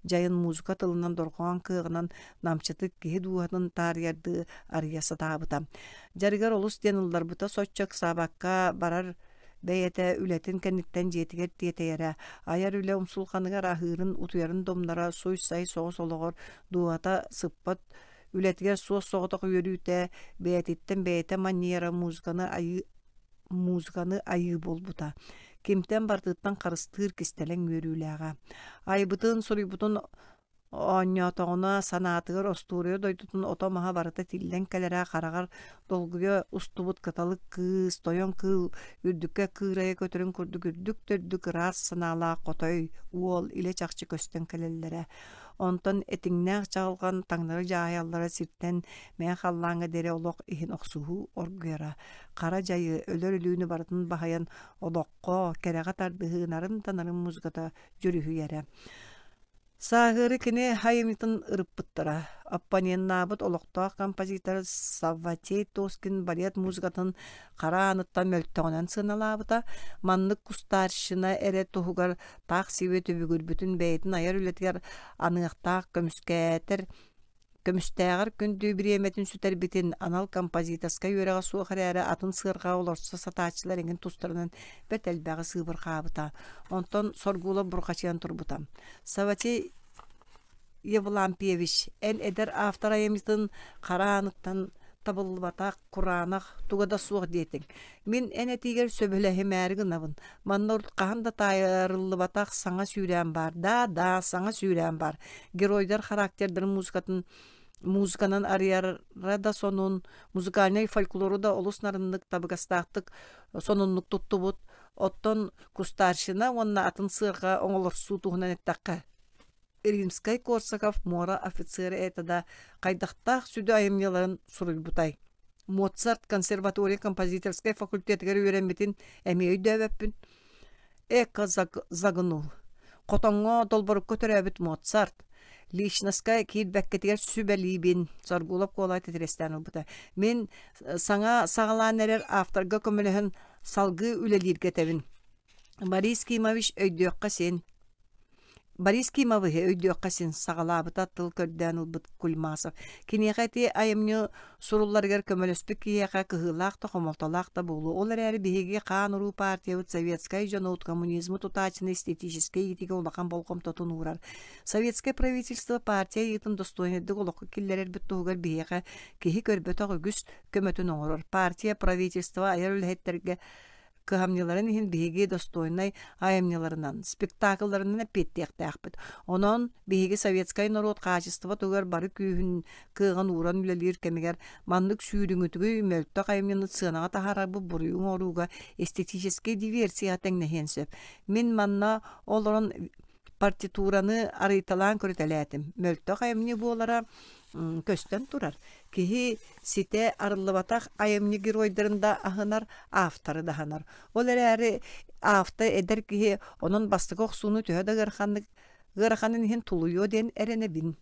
дьайын музыка тылынан дорҕоон кыаҕынан намчытык киһи дууһатын таарыйардыы арыйа сатаабыта. Дьарыгар олус диэн ылларбыта соччо ыксаабакка барар бэйэтэ үлэтин кэнниттэн дьиэтигэр тиэтэйэрэ, айар үлэ умсулҕаныгар аһыырын, утуйарын домноро суй-сай соҕус олоҕор дууһата сыппат үлэтигэр суос-соҕотох үөрүүтэ, бэйэтиттэн бэйэтэ манньыйара музыканы айыы музыканы айыы буолбута. Кимтэн барытыттан харыстыыр кистэлэҥ үөрүүлээҕэ. Айбытын, суруйбутун оонньоотоҕуна санаатыгар остуоруйа дойдутун ото-маһа барыта тиллэн кэлэрэ хараҕар долгуйа устубут кыталык кыыс, тойон кыыл үрдүккэ кыырайа көтөрүн курдук үрдүк да үрдүк ыраас санаалаах хотой уол илэ-чахчы көстөн кэлэллэрэ. Онтон этиҥнээх чаҕылҕан таҥнары дьааһыйаллара сиртэн мэҥэ халлааҥҥа диэри олох иһин охсуһуу оргуйара. Хара дьайы, өлөр өлүүнү барытын баһыйан олоххо, кэрэҕэ тардыһыы нарын да нарын музыката дьүрүһүйэрэ. Сааһыары кини айымньытын ырыппыттара. Оппоненнаабыт олохтоох композитор Савватей Тоскин балет музыкатын хара ааныттан мөлтөҕүнэн сыаналаабыта. Маннык кустарщина эрэ туһугар таах сибиэ түбүгүрбүтүн бэйэтин айар үлэтигэр аныахтаах көмүскээтэр Көмүстээҕэр күндү бириэмэтин сүтэрбитин, анал композиторскай үөрэҕэ суох эрээри атын сыарҕаҕа олорсо сатааччылар эҥин тустарынан бэрт элбэҕи сыыбырҕаабыта. Онтон Соргулов бурҕачыйан турбута. Саватей Евлампьевич, эн эдэр автор айымньытын хара ааныттан табыллыбатах, кураанах, туга да суох диэтиҥ. Мин эн этиигэр сөбүлэһимээри гынабын. Манна урут хаһан да таайарыллыбатах саҥа сүүрээн баар. Да, да, саҥа сүүрээн баар. Геройдар характердарын музыкатын музыканан арыйара да сонун, музыкальнай фольклору да олус нарыннык, табыгастаахтык сонуннук туттубут. Оттон Кустарщина уонна атын сыарҕа оҥолорсуу туһунан эттэххэ, Римскай-Корсаков муора офицера этэ да хайдахтаах сүдү айымньыларын суруйбутай. Моцарт консерватория композиторскай факультетыгар үөрэммитин эмиэ өйдөөбөппүн. Эко загнул. Хотоҥҥо долборукка төрөөбүт Моцарт. Личноска киирбэккитигэр сүбэлиибин, Соргулов Куолай титирэстээн ылбыта. Мин саҥа саҕалаан эрэр авторга көмөлөһөн салгыы үлэлииргэ этэбин. Борис Кимович өйдүөххэ син. Борис Кимовиһы өйдүөххэ син саҕалаабыта тыл көрдөөн ылбыт Кульмасов. Киниэхэ ити айымньы сурулларыгар көмөлөспүт киһиэхэ кыһыылаах да хомолтолоох да буолуо. Ол эрээри биһиги хаан-уруу партиябыт советскай дьону коммунизмы тутааччыны эстетическэй иитиигэ улахан болҕомтотун уурар. Советскай правительство партия ыйыытын достойнайдык олоххо киллэрэрбит туһугар биһиэхэ киһи көрбөтөх үгүс көмөтүн оҥорор. Партия, правительство айар үлэһиттэргэ кыһамньыларын иһин биһиги достойнай айымньыларынан, спектаклларынан эппиэттиэхтээхпит. Онон биһиги советскай норуот хаачыстыба туһугар бары күүһүн, кыаҕын ууран үлэлиир кэмигэр маннык сүүрүҥүтүгүй мөлтөх айымньыны сыанаҕа таһаарарбыт буруйу оҥорууга эстетическэй диверсияҕа тэҥнэһиэн сөп. Мин манна олорон партитураны арыйталаан көрүтэлээтим. Мөлтөх айымньы буолара көстөн турар. Киһи ситэ арыллыбатах айымньы геройдарын да аһынар, авторы да аһынар. Ол эрээри авто эдэр киһи онон бастакы охсууну төһө да ыараханнык ыараханын иһин тулуйуо диэн эрэнэбин.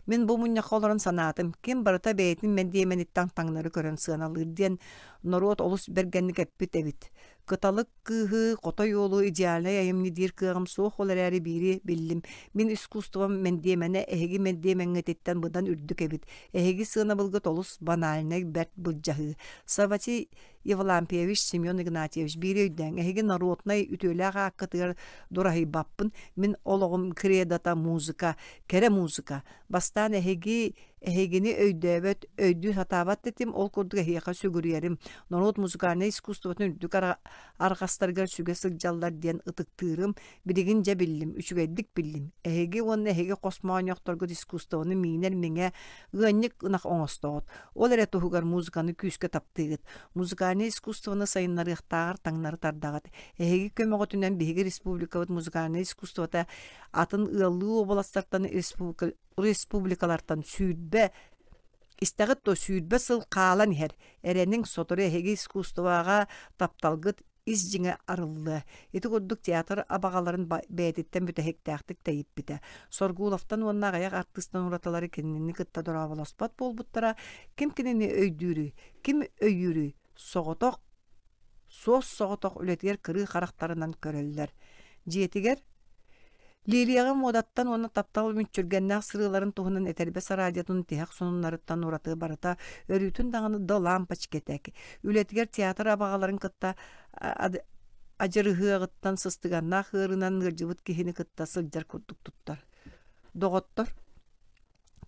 Мин бу мунньахха олорон санаатым, ким барыта бэйэтин мэндиэмэниттэн таҥнары көрөн сыаналыыр диэн норуот олус бэргэнник эппит эбит. Кыталык кыыһы, хотой уолу идеальнай айымньы диир кыаҕым суох ол эрээри биири биллим. Мин искусством мэндиэмэнэ эһиги мэндиэмэҥҥититтэн быдан үрдүк эбит. Эһиги сыанабылгыт олус банальнай бэрт былдьаһыы. Савватий Евлампьевич, Семен Игнатьевич биири өйдөөҥ, эһиги народнай үтүөлээх ааккытыгар дураһыйбаппын. Мин олоҕум кредота музыка, кэрэ музыка. Бастаан эһиги Эһигини өйдөөбөт, өйдүү сатаабат да этим, ол курдук эһиэхэ сүгүрүйэрим. Норуот музыкальнай искусствотын үрдүк арҕастарыгар сүгэ сылдьаллар диэн ытыктыырым. Билигин дьэ биллим, үчүгэйдик биллим. Эһиги уонна эһиги хос моонньохторгут искусствоны миинэр миҥэ, ыанньык ынах оҥостоҕут. Ол эрэ туһугар музыканы күүскэ таптыыгыт. Музыкальнай искусствоны сайыннарыахтааҕар таҥнары тардаҕыт. Эһиги көмөҕүтүнэн биһиги республикабыт музыкальнай искусствота атын ыаллыы уобаластартан республика республикалартан 20 истэҕит дуо 20 сыл хаалан иһэр. Эрэниҥ, сотору эһиги искусствоҕа тапталгыт ис дьиҥэ арыллыа. Ити курдук театр абаҕаларын бэйэтиттэн бүтэһиктээхтик тэйиппитэ. Соргуловтан уонна аҕыйах артыыстан уратылары кинини кытта дорооболоспот буолбуттара. Ким кинини өйдүүрүй? Ким өйүүрүй? Соҕотох суос-соҕотох үлэтигэр кырыы харахтарынан көрөллөр. Дьиэтигэр Лилияҕа муодаттан уонна таптал мүччүргэннээх сырыыларын туһунан этэрбэс араадьыйатын тиһэх сонуннарыттан ураты барыта өрүүтүн даҕаны до лампочка этэ. Үлэтигэр театр абаҕаларын кытта адьырыһыаҕыттан сыстыганнаах ыарыынан ыалдьыбыт киһини кытта сылдьар курдук туттар. Доҕоттор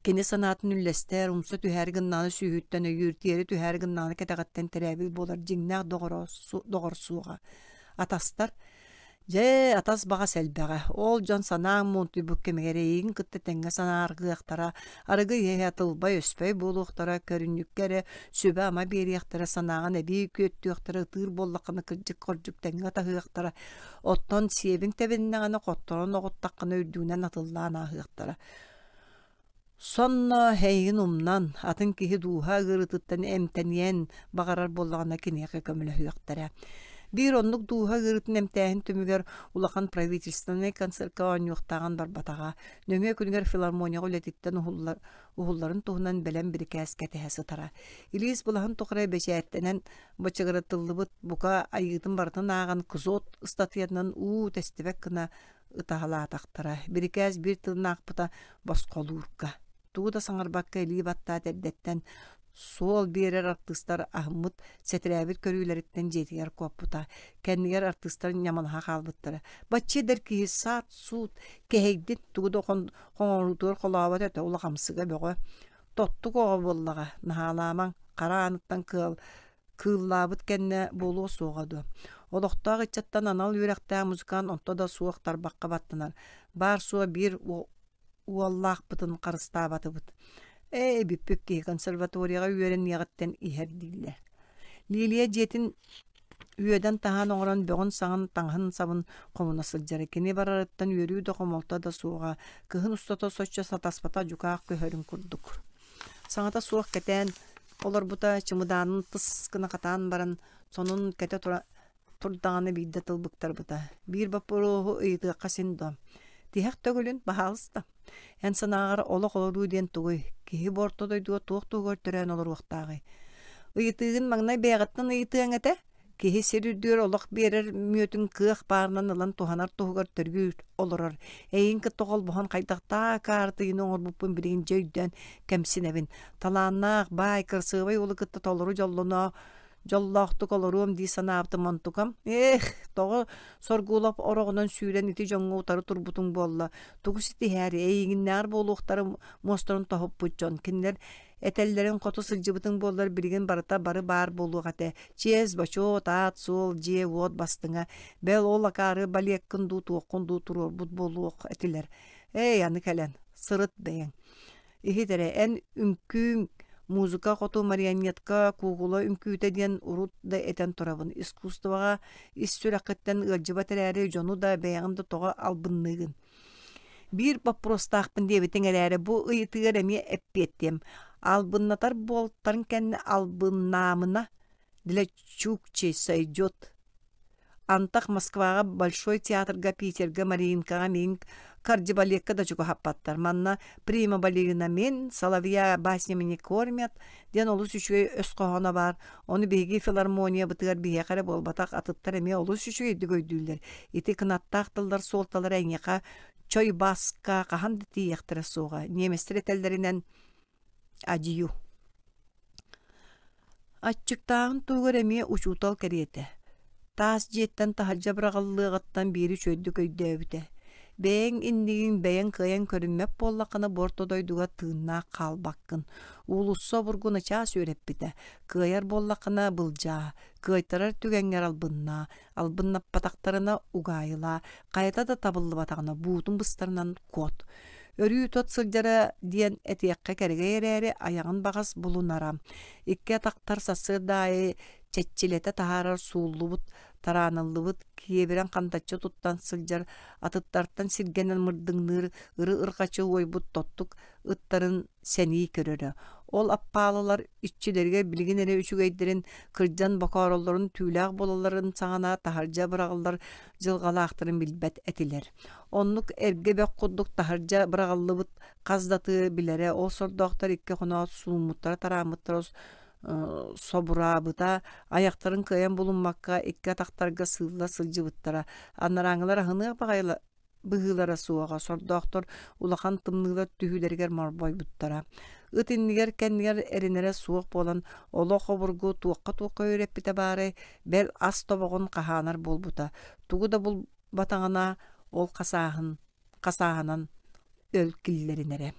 Кини санаатын үллэстэр, умса түһээри гыннаҕына сүүһүттэн өйүүр, тиэрэ түһээри гыннаҕына кэтэҕиттэн тирээбил буолар дьиҥнээх доҕоро доҕор суоҕа. Атастар Дьэ, атас баҕас элбэҕэ. Ол дьон санааҥ муунтуйбут кэмигэр эйигин кытта тэҥҥэ санааргыахтара, арыгы иһэ тылбай-өспөй буолуохтара, көрүнньүккэ эрэ сүбэ-ама биэриэхтэрэ, санааҕын эбии күөттүөхтэрэ, ытыыр буоллаххына кырдьык-хордьук тэҥҥэ ытаһыахтара, оттон сиэбиҥ тэбиннэҕинэ хотторон оҕуттаххына үрдүгүнэн атыллаан ааһыахтара. Сонно эйигин умнан, атын киһи дууһа ыарыытыттан эмтэниэн баҕарар буоллаҕына киниэхэ көмөлөһүөхтэрэ. Биир оннук дууһа ыарыытын эмтээһин түмүгэр улахан правительственнай концертка оонньуохтааҕын барбатаҕа. Нөҥүө күнүгэр филармонияҕа үлэтиттэн уһуллар, уһулларын туһунан бэлэм бирикээс кэтэһэ сытара. Илиис былаһын тухары бэчээттэнэн бычыгыратыллыбыт бука айыытын барытын ааҕан КЗОТ ыстатыйатынан уу тэстибэт гына ытаһалаатахтара. Бирикээс биир тылын аахпыта босхолуурга. Тугу да саҥарбакка илии баттаат эрдэттэн суол биэрэр артыыстар аһыммыт, сэтэрээбит көрүүлэриттэн дьиэтигэр куоппута. Кэннигэр артыыстар ньамалаһа хаалбыттара. Бачча эдэр киһи саат-суут кэһэйдин, тугу да хоҥоруутугар холообот этэ, улахамсыга бөҕө. Тоттук оҕо буоллаҕа, наһаалаамаҥ, хара ааныттан кыал кыыллаабыт кэннэ буолуо суоҕа дуо? Олохтоох ыччаттан анал үөрэхтээх музыкант онто да суох тарбахха баттанар. Баар-суох биир уоллаахпытын харыстаабатыбыт. Ээ, бүппүт киһи консерваторияҕа үөрэниэҕиттэн иһэр дииллэр. Лилия дьиэтин үөдэн таһаан оҥорон бөҕүн-саҕын, таҥаһын-сабын хомуна сылдьара. Кини барарыттан үөрүү да хомолто да суоҕа. Кыһын устата соччо сатаспата дьукаах көһөрүн курдук. Саҥата суох кэтээн олорбута чымыдаанын тыс гына хатаан баран сонун кэтэ тура турдаҕына биирдэ тыл быктарбыта. Биир боппуруоһу ыйытыахха син дуо? Тиһэх төгүлүн, баһаалыста. Эн санааҕар олох олоруу диэн тугуй? Киһи бу орто дойдуга туох туһугар төрөөн олоруохтааҕый? Ыйытыыгын маҥнай бэйэҕиттэн ыйытыаҥ этэ. Киһи сир үрдүгэр олох биэрэр мүөтүн кыах баарынан ылан туһанар туһугар төрүүр олорор. Эйигин кытта холбоһон хайдахтаах акаартыйыны оҥорбуппун билигин дьэ өйдөөн кэмсинэбин. Талааннаах, баай, кырасыабай уолу кытта толору дьоллоно дьоллоохтук олоруом дии санаабытым онтукам эх тоҕо Соргулов ороҕунан сүүрэн ити дьоҥҥо утары турбутуҥ буолла тугу ситиһээри эйигиннээҕэр буолуохтара муостарын тоһуппут дьон кинилэр этэллэрин хоту сылдьыбытыҥ буоллар билигин барыта бары баар буолуох этэ чиэс бочуот аат суол дьиэ уот бастыҥа бэл ол акаары балеккын дуу туоххун дуу туруорбут буолуох этилэр эй аны кэлэн сырыт бэйэҥ Иһит эрэ, эн үҥкүүҥ музыка хоту марионетка, куукула үҥкүүтэ диэн урут да этэн турабын. Искусствоҕа ис сүрэххиттэн ыалдьыбат эрээри дьону да, бэйэҕин да тоҕо албынныыгын? Биир боппуруостаахпын диэбитиҥ эрээри, бу ыйытыыгар эмиэ эппиэттиэм. Албыннатар буолтарын кэннэ албыннаамына для чукчи сойдет. Антах Москваҕа Большой театрга, Питергэ Мариинкаҕа мин кардебалекка да чугаһаппаттар. Манна «Прима балерина мин», «Соловья баснями не кормят» диэн олус үчүгэй өс хоһооно баар. Ону биһиги филармониябытыгар биһиэхэ эрэ буолбатах, атыттар эмиэ олус үчүгэйдик өйдүүллэр. Ити кынаттаах тыллар суолталара эйиэхэ чой баска хаһан да тиийиэхтэрэ суоҕа. Немецтэр этэллэринэн Адью. Аччыктааҕын туһугар эмиэ учуутал кэриэтэ. Таас дьиэттэн таһырдьа быраҕыллыаҕыттан биири үчүгэйдик өйдөөбүтэ. Бэйэҥ иннигин бэйэҥ кыайан көрүммэт буоллаххына бу орто дойдуга тыыннаах хаалбаккын. Уулусса обургу начаас үөрэппитэ. Кыайар буоллаххына былдьаа, кыайтарар түгэҥҥэр албыннаа, албыннаппатахтарына угаайылаа, хайата да табыллыбатаҕына буутун быстарынан куот. Өрүү тот сылдьара диэн этиэххэ кэрэгэй эрээри айаҕын баҕас булунара. Икки атахтар сарсыарда аайы чэччилэтэ таһаарар сууллубут, тарааныллыбыт, киэбирэн хантаччы туттан сылдьар, атыттартан сиргэнэн мырдыҥныыр ыры-ырҕаччы уойбут тоттук ыттарын сэнии көрөрө. Ол аппаалалар иччилэригэр билигин эрэ үчүгэйдэрин, кырдьан бокоороллорун түүлээх буолалларын саҕана таһырдьа быраҕыллар дьылҕалаахтарын билбэт этилэр. Оннук эргэ бөх курдук таһырдьа быраҕыллыбыт хас да тыы билэрэ, ол сордоохтор икки хоноот сууммуттара-тарааммыттара собураабыта, айахтарын кыайан булуммакка икки атахтарга сыылла сылдьыбыттара. Анарааҥҥылар аһыныах баҕайы быһыылара суоҕа, сордоохтор улахан тымныылар түһүүлэригэр морбойбуттара. Ыт иннигэр-кэннигэр эрэнэрэ суох буолан, олох обургу туохха-туохха үөрэппитэ баарай, бэл ас тобоҕун хаһаанар буолбута. Тугу да булбатаҕына, ол хасааһын хасааһынан өл киллэринэрэ.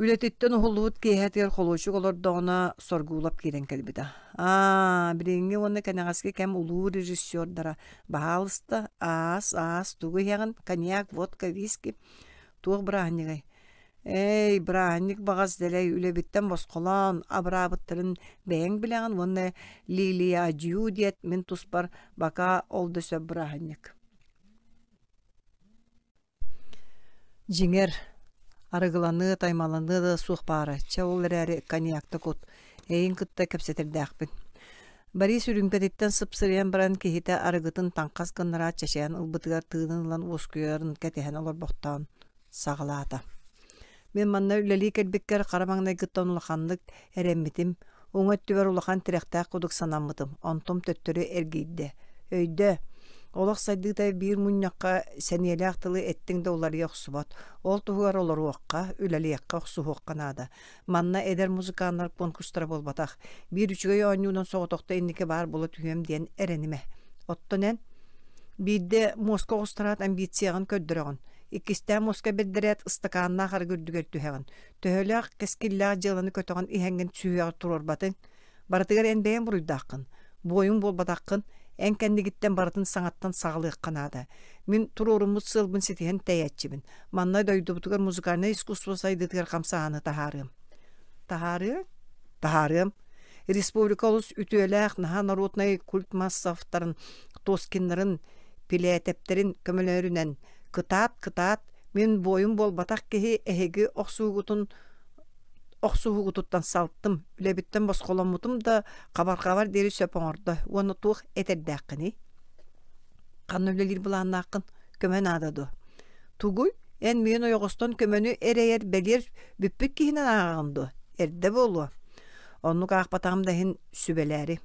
Үлэтиттэн уһуллубут киэһэтигэр холуочук олордоҕуна Соргулап киирэн кэлбитэ. Аа, билиҥҥи уонна кэнэҕэски кэм улуу режиссердара баһаалыста, аас, аас, тугу иһэҕин, коньяк, водка, виски, туох бырааһынньыгай? Эй, бырааһынньык баҕас дэлэй үлэбиттэн босхолоон, абыраабыттарын бэйэҥ билэҕин уонна Лилия адью диэт мин туспар бакаа ол да сөп бырааһынньык. Дьиҥэр, арыгыланыа, таймаланыа да суох баара, чэ ол эрээри коньякта кут, эйигин кытта кэпсэтэрдээхпин. Борис үрүүмкэтиттэн сыпсырыйан баран киһитэ арыгытын таҥхас гыннараат чэчэйэн ылбытыгар тыынын ылан уоскуйарын кэтэһэн олорбохтоон саҕалаата. Мин манна үлэлии кэлбиккэр хара маҥнайгыттан улаханнык эрэммитим, уҥа өттүбэр улахан тирэхтээх курдук санаммытым, онтум төттөрү эргийдэ. Өйдөө, олох сайдыыта биир мунньахха сэниэлээх тылы эттиҥ да уларыйа охсубат. Ол туһугар олоруохха, үлэлиэххэ, охсуһуохха наада. Манна эдэр музыканнар конкурстара буолбатах. Биир үчүгэй оонньуунан соҕотохто инники баар буола түһүөм диэн эрэнимэ. Оттон эн биирдэ муоска оҕустараат амбицияҕын көрдөрөҕүн. Иккистээн муоска бэрдэрээт ыстакааннаах арыгы үрдүгэр түһэҕин. Төһөлөөх кэскиллээх дьыаланы көтөҕөн иһэҥҥин сүһүөҕэр туруорбатыҥ. Барытыгар эн бэйэҥ буруйдааххын. Буойуҥ буолбатаххын, эн кэннигиттэн барытын саҥаттан саҕалыахха наада. Мин туруоруммут сыалбын ситиһэн тэйээччибин. Манна дойдубутугар музыкальнай искусство сайдыытыгар хамсааһыны таһаарыам. Таһаарыа? Таһаарыам. Республика олус үтүөлээх, наһаа народнай культ массовтарын, Тоскиннарын, Пилээтэптэрин көмөлөрүнэн кытаат, кытаат, мин буойун буолбатах киһи эһиги охсуугутун охсуһуугутуттан салтым, үлэбиттэн босхоломмутум да хабарҕабар диэри сөп оҥордо уонна туох этэрдээххиний? Ханна үлэлиир былааннааххын? Көмө наада дуо? Тугуй? Эн миин ойоҕостон көмөнү эрэйэр бэлиэр бүппүт киһинэн ааҕаҕын дуо? Эрдэ буолуо. Оннук аахпатаҕым да иһин сүбэлээри.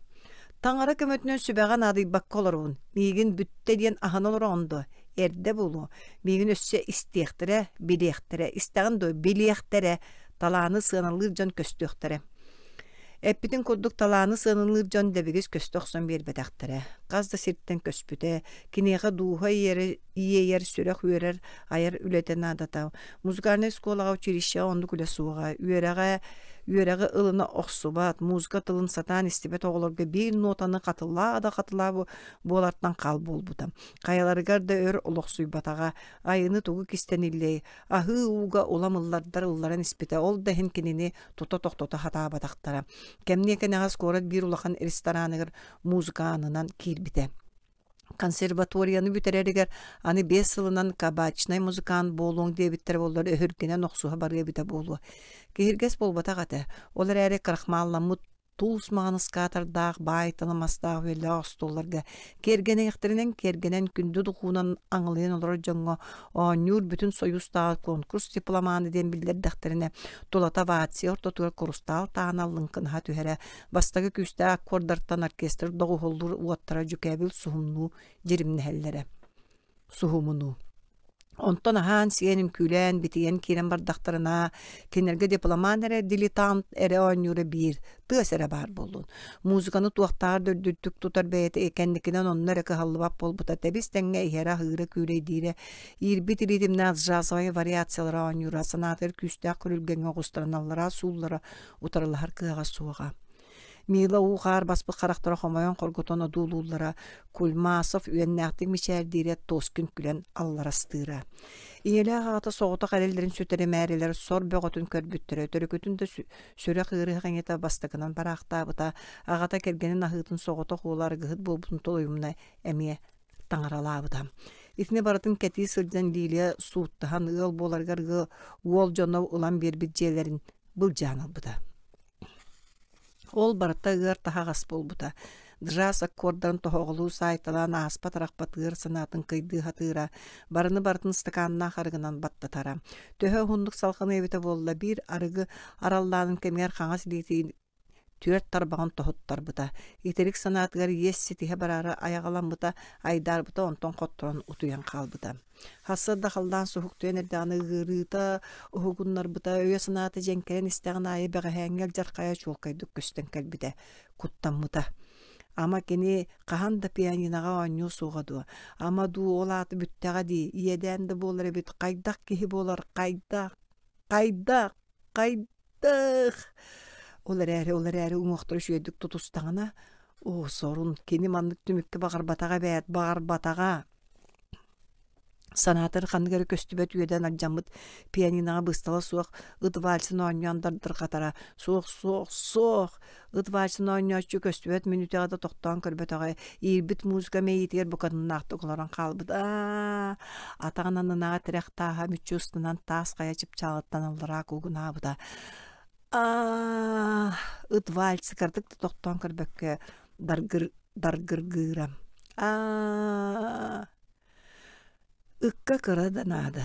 Таҥара көмөтүнэн сүбэҕэ наадыйбакка олоробун. Миигин бүттэ диэн аһына олороҕун дуо? Эрдэ буолуо. Миигин өссө истиэхтэрэ, билиэхтэрэ. Истэҕин дуо? Билиэхтэрэ. Талааны сыаналыыр дьон көстүөхтэрэ. Эппитин курдук талааны сыаналыыр дьон дэбигис көстө охсон биэрбэтэхтэрэ. Хас да сиртэн көспүтэ, киниэхэ дууһа иэйэр, иэйэр, сүрэх үөрэр, айар үлэтэ наадата. Музыкальнай оскуолаҕа училищеҕа оннук үлэ суоҕа. Үөрэҕэ үөрэҕи ылына охсубат, музыка тылын сатаан истибэт оҕолорго биир нотаны хатылаа да хатылаа буолартан хал буолбута. Хайаларыгар да өр олохсуйбатаҕа, айыны тугу кистэниллиэй, аһыы ууга улам ыллардар ылларан испитэ, ол да иһин кинини тута тохтото сатаабатахтара. Кэмниэ кэнэҕэс куорат биир улахан рестораныгар музыкаанынан киирбитэ. Консерваторияны бүтэрэригэр аны 5 сылынан кабачнай музыкант буолуоҥ диэбиттэрэ буоллар өһүргэнэн охсуһа барыа эбитэ буолуо. Киһиргэс буолбатах этэ. Ол эрээри крахмалламмыт туус маҥан ыскаатардаах баай талымастаах үөллээх остуолларга киэргэниэхтэринэн киэргэнэн күндү духуунан аҥылыйан олорор дьоҥҥо оонньуур бүтүн сойуустааҕы конкурс дипломаны диэн биллэрдэхтэринэ тулата овация ортотугар курустаал таһынан лыҥкынаһа түһэрэ бастакы күүстээх аккордартан оркестр доҕуһуоллуур уоттара дьүкээбил суһумнуу дьиримнэһэллэрэ суһумунуу. Онтон аһаан-сиэн, үҥкүүлээн, битийэн киирэн бардахтарына, кинилэргэ дипломат эрэ, дилетант эрэ оонньуура биир, тыас эрэ баар буоллун. Музыканы туохтааҕар да үрдүктүк тутар бэйэтэ кэнникинэн онно эрэ кыһаллыбат буолбута, тэбис-тэҥҥэ иһэрэ-аһыыра, күүлэйдиирэ, иирбит ритмнээх джазовай вариациялара оонньуура, санаатыгар күүстээх күрүлгэҥҥэ оҕустаран аллараа сууллара утарылаһар кыаҕа суоҕа. Мила уу-хаар баспыт харахтара хомойон хоргутан одуулууллара, Кульмасов үөннээхтик мичээрдиирэ Тоскин күлэн алларастыыра. Ийэлээх аҕата соҕотох эрэллэрин сүтэримээрилэр сор бөҕөтүн көрбүттэрэ, төрүкүтүн да сүрэх ыарыһах ийэтэ бастакынан бараахтаабыта, аҕата кэргэнин аһыытын соҕотох уола арыгыһыт буолбутун толуйумна эмиэ таҥаралаабыта. Итини барытын кэтии сылдьан Лилия сууттаһан ыал буоларыгар уол дьоно ылан биэрбит дьиэлэрин былдьаан ылбыта. Ол барыта ыар таһаҕас буолбута. Джаз аккордарын тоһоҕолуу саайталаан ааспат-арахпат ыар санаатын кыйдыы сатыыра, барыны барытын ыстакааннаах арыгынан баттатара. Төһө уһуннук салҕаныа эбитэ буолла, биир арыгы араллаанын кэмигэр хаҥас илиитин түөрт тарбаҕын тоһуттарбыта. Итирик санаатыгар иэс ситиһэ бараары айаҕаламмыта, айдаарбыта онтон хотторон утуйан хаалбыта. Сарсыарда халлаан суһуктуйан эрдэҕинэ ыарыыта уһугуннарбыта, өйө-санаата дьэҥкэрэн истэҕин аайы бэҕэһээҥҥи алдьархайа чуолкайдык көстөн кэлбитэ, куттаммыта. Ама кини хаһан да пианиноҕа оонньуо суоҕа дуо? Ама дуу ол аата бүттэҕэ дии, иэдээн да буолар эбит, хайдах киһи буолар, хайдах, хайдах, хайдах? Ол эрээри, ол эрээри уҥуохтара үчүгэйдик тутустаҕына, оо, сорун, кини маннык түмүккэ баҕарбатаҕа эбээт, баҕарбатаҕа. Санаатар ханнык эрэ көстүбэт үөдэн алдьаммыт пианиноҕа быыстала суох ыт вальсын оонньоон дардырҕатара суох суох суох ыт вальсын оонньооччу көстүбэт мүнүүтэҕэ да тохтоон көрбөтөҕө иирбит музыка мэйиитигэр букатыннаахтык олорон хаалбыт аа атаҕын аннынааҕы тирэх тааһа мүччү устунан таас хайа чыпчаалыттан аллараа куугунаабыта аа ыт вальсы кыратык да тохтоон көрбөккө даргыр даргыргыыра аа Ыкка кыра да наада.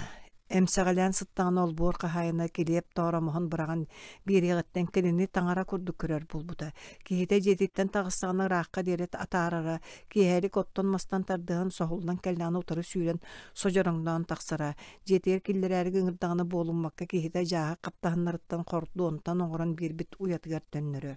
Эмсэҕэлээн сыттаҕына олбуор хаһаайына килиэп тооромоһун быраҕан биэриэҕиттэн кинини таҥара курдук көрөр буолбута. Киһитэ дьиэтиттэн таҕыстаҕына ыраахха диэри атаарара, киэһэлик оттон-мастан тардыһан соһуллан кэллэҕинэ утары сүүрэн содьороҥноон тахсара. Дьиэтигэр киллэрээри ыҥырдаҕына буолуммакка киһитэ дьааһык хаптаһыннарыттан хордуонтан оҥорон биэрбит уйатыгар төннөрө.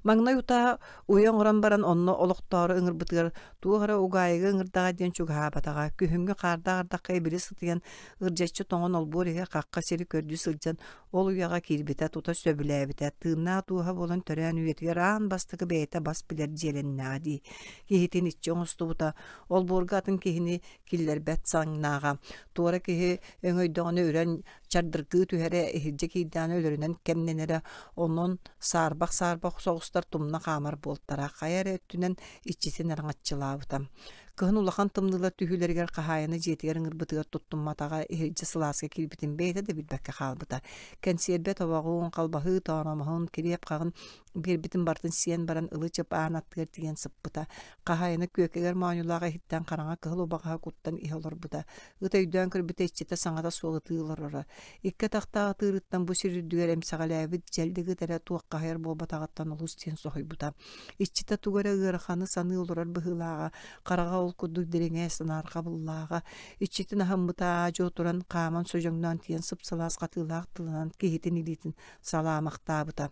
Маҥнай утаа уйа оҥорон баран онно олохтоору ыҥырбытыгар туох эрэ угаайыга ыҥырдаҕа диэн чугаһаабатаҕа. Күһүҥҥү хаардаах ардахха ибили сытыйан, ырдьаччы тоҥон олбуор иһэ хахха сири көрдүү сылдьан ол уйаҕа киирбитэ, тута сөбүлээбитэ. Тыыннаах дууһа буолан төрөөн үйэтигэр аан бастакы бэйэтэ бас билэр дьиэлэннэҕэ дии. Киһитин иччи оҥостубута. Олбуорга атын киһини киллэрбэт саҥнааҕа. Туора киһи өҥөйдөҕүнэ үрэн чардыргыы түһэрэ, иһирдьэ киирдэҕинэ өлөрүнэн кэмнэнэрэ, онон саарбах-саарбах соҕустар тумна хаамар буолтара, хайа эрэ өттүнэн иччитин араҥаччылаабыта. Кыһын улахан тымныылар түһүүлэригэр хаһаайына дьиэтигэр ыҥырбытыгар туттумматаҕа, иһирдьэ сылааска киирбитин бэйэтэ да билбэккэ хаалбыта. Кэнсиэрбэ тобоҕун, халбаһыы тооромоһун, килиэп хаҕын биэрбитин барытын сиэн баран ылы-чып аан аттыгар тиийэн сыппыта. Хаһаайына күөкэгэр моонньулаах иһиттэн хараҥа кыһыл убаҕаһа куттан иһэ олорбута. Ыт өйдөөн көрбүтэ иччитэ саҥата суох ытыы олороро. Икки атахтаах атыырыттан бу сир үрдүгэр эмсэҕэлээбит дьэллик ыт эрэ туоххаһыйар буолбатаҕыттан олус диэн соһуйбута. Иччитэ тугу эрэ ыараханы саныы олорор быһыылааҕа, хараҕа ол курдук дириҥэ, санаарҕабыллааҕа. Иччитин аһыммыта аа-дьуо туран, хааман содьоҥноон тиийэн сып-сылаас хатыылаах тылынан киһитин илиитин салаамахтаабыта.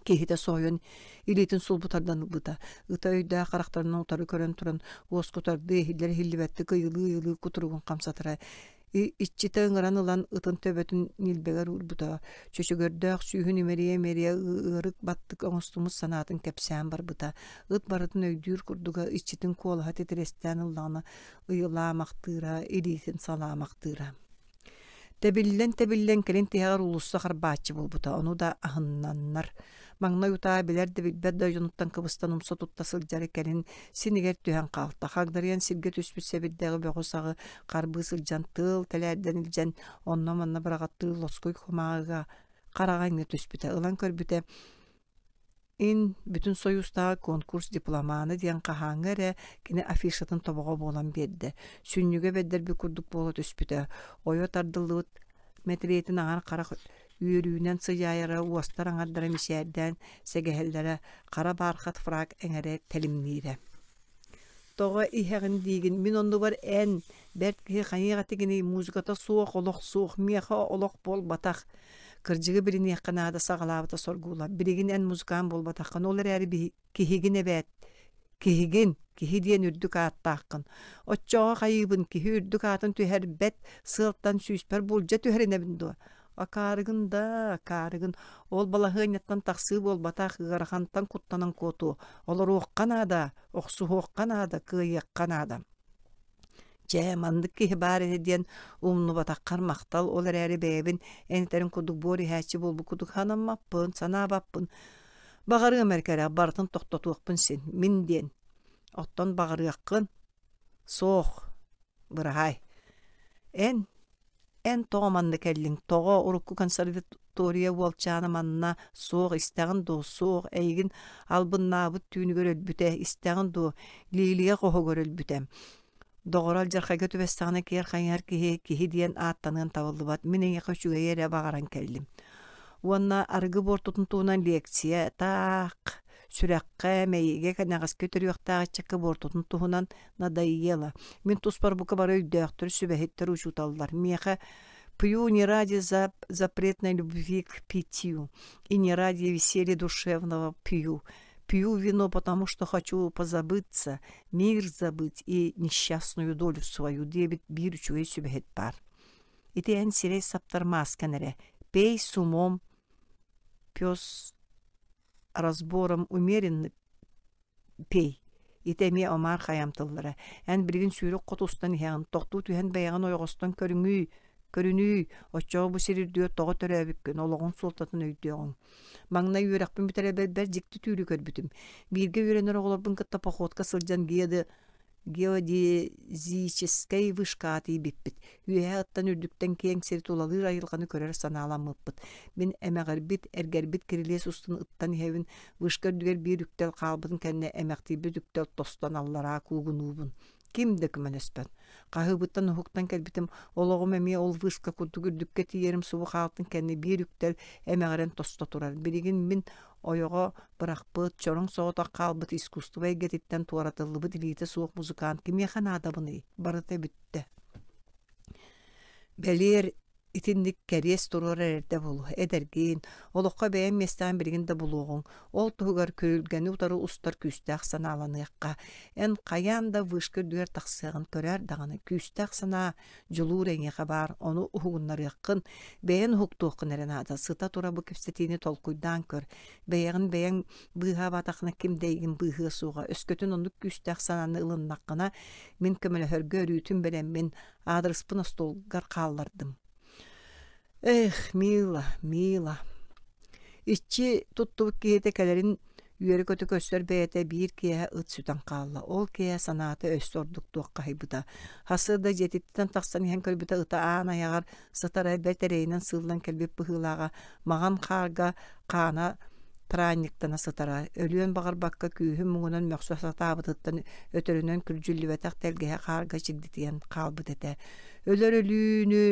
Киһитэ соһуйан илиитин сулбу тардан ылбыта. Ыта өйдөөх харахтарынан утары көрөн туран уоскутардыы иһиллэр-иһиллибэттик ыйылыы-ыйылыы кутуругун хамсатара. Иччитэ ыҥыран ылан ытын төбөтүн ньилбэгэр уурбута. Чөчөгөрдөөх сүүһүн имэрийэ-имэрийэ ыарык баттык оҥостуммут санаатын кэпсээн барбыта. Ыт барытын өйдүүр курдуга иччитин куолаһа титирэстээн ыллаҕына ыйылаамахтыыра, илиитин салаамахтыыра. Тэбиллэн-тэбиллэн кэлин тиһэҕэр уулусса харбааччы буолбута, ону да аһыннаннар. Маҥнай утаа билэр да билбэт да дьонуттан кыбыстан умса тутта сылдьара кэлин синигэр түһэн хаалта. Хагдарыйан сиргэ түспүт сэбирдэҕи бөҕү-саҕы харбыы сылдьан тыал тэлээрдэн илдьэн онно-манна быраҕаттыы лоскуй кумааҕыга хараҕа иҥнэ түспүтэ. Ылан көрбүтэ Ин Бүтүн Союзтааҕы конкурс дипломана диэн хаһааҥҥы эрэ кини афишатын тобоҕо буолан биэрдэ, сүнньүгэ бэрдэрбит курдук буола түспүтэ, ойо тардыллыбыт мэтириэтин аҥар харах үөрүүнэн сыдьаайара, уостар аҥардара мичээрдээн сэгэһэллэрэ, хара баархат фраг эҥэрэ тэлимниирэ. Тоҕо иһэҕин диигин, мин оннубар эн, бэрт киһи хайыах этигиний, музыката суох, олох суох, миэхэ олох буолбатах. Кырдьыгы билиниэххэ наада саҕалаабыта Соргула. Билигин эн музыкант буолбатаххын, ол эрээри киһигин эбээт. Киһигин, киһи диэн үрдүк ааттааххын. Оччоҕо хайыыбын, киһи үрдүк аатын түһэрбэт сыалтан сүүспэр булдьа түһэринэбин дуо? Акаарыгын да, акаарыгын. Ол балаһыанньаттан тахсыы буолбатах, ыарахантан куттанан куотуо. Олоруохха наада, охсуһуохха наада, кыайыахха наада. Чэ, маннык киһи баар этэ диэн умнубатаххар махтал, ол эрээри бэйэбин эн этэрин курдук буор иһээччи буолбут курдук санаммаппын, санаабаппын. Баҕарыам эрэ кэрэх, барытын тохтотуохпун син, мин диэн. Оттон баҕарыаххын? Суох, быраһаай. Эн Эн тоҕо манна кэллиҥ, тоҕо урукку консерватория уолчаана манна суох истэҕин дуо, суох эйигин албыннаабыт түүнүгэр өлбүтэ, истэҕин дуо, Лилия хоһугар өлбүтэ. Доҕоро алдьархайга түбэстэҕинэ киэр хайыһар киһи киһи диэн ааттаныан табыллыбат, мин эйиэхэ үчүгэйи эрэ баҕаран кэллим. Уонна арыгы буортутун туһунан лекция таах сүрэххэ, мэйиигэ кэнэҕэски төрүөхтээх ыччакка буортутун туһунан надоело. Мин туспар бука бары өйдөөхтөр, сүбэһиттэр, учууталлар. Миэхэ пью не ради за запретной любви к питью и не ради веселья душевного пью. Пью вино, потому что хочу позабыться, мир забыть и несчастную долю свою диэбит биир үчүгэй сүбэһит баар. Ити эн сирэй саптар мааскан эрэ. Пей с умом, пес разбором умеренно пей. Ити эмиэ Омар Хайам тыллара. Эн билигин сүүрүк хоту устан иһэҕин, тохтуу түһэн бэйэҕин ойоҕостон көрүҥүй, көрүнүй, оччоҕо бу сир үрдүгэр тоҕо төрөөбүккүн, олоҕуҥ суолтатын өйдүөҕүҥ. Маҥнай үөрэхпин бүтэрэрбэр дьикти түүлү көрбүтүм. Бииргэ үөрэнэр оҕолорбун кытта походка сылдьан геоды геодезическэй вышкаҕа тиийбиппит. Үөһээ ыттан үрдүктэн киэҥ сири тулалыыр айылҕаны көрөр санааламмыппыт. Мин эмэҕирбит, эргэрбит кирилиэс устун ыттан иһэбин, вышка үрдүгэр биир үктэл хаалбытын кэннэ эмэхтийбит үктэл тостон аллараа куугунуубун. Ким да көмөлөспөт. Хаһыыбыттан уһуктан кэлбитим, олоҕум эмиэ ол вышка курдук үрдүккэ тиийэрим субу хаалтын кэннэ биир үктэл эмэҕирэн тосто турар. Билигин мин ойоҕо бырахпыт, чороҥ соҕотох хаалбыт искусство эйгэтиттэн туоратыллыбыт илиитэ суох музыкант кимиэхэ наадабыный? Барыта бүттэ. Бэлиэр итинник кэриэс туруорар эрдэ буолуо. Эдэргин, олоххо бэйэҥ миэстэҕин билигин да булуоҕуҥ. Ол туһугар күрүлгэни утары устар күүстээх санааланыахха. Эн хайаан да вышка үрдүгэр тахсыаҕын көрөөр даҕаны күүстээх санаа Дьулуур эйиэхэ баар, ону уһугуннарыаххын, бэйэн уһуктуоххун эрэ наада. Сыта-тура бу кэпсэтиини толкуйдаан көр. Бэйэҕин бэйэҥ быыһаабатаххына ким да эйигин быыһыа суоҕа. Өскөтүн оннук күүстээх санааны ылыннаххына, мин көмөлөһөргө өрүүтүн бэлэммин, аадырыспын остуолгар хааллардым. Эх, Мила, Мила. Иччи туттубут киһитэ кэлэрин Үөрэ-көтө көрсөр бэйэтэ биир киэһэ ыт сүтэн хаалла. Ол киэһэ санаата өссө ордук туоххаһыйбыта. Сарсыарда дьиэтиттэн тахсан иһэн көрбүтэ ыта аан айаҕар сытара бэрт эрэйинэн сыыллан кэлбит быһыылааҕа маҕан хаарга хаана тыраанньыктана сытара. Өлүөн баҕарбакка күүһүн муҥунан мөхсө сатаабытыттан өтөрүнэн күрдьүллүбэтэх тэлгэһэ хаарга чигдитийэн хаалбыт этэ. Өлөр өлүүнү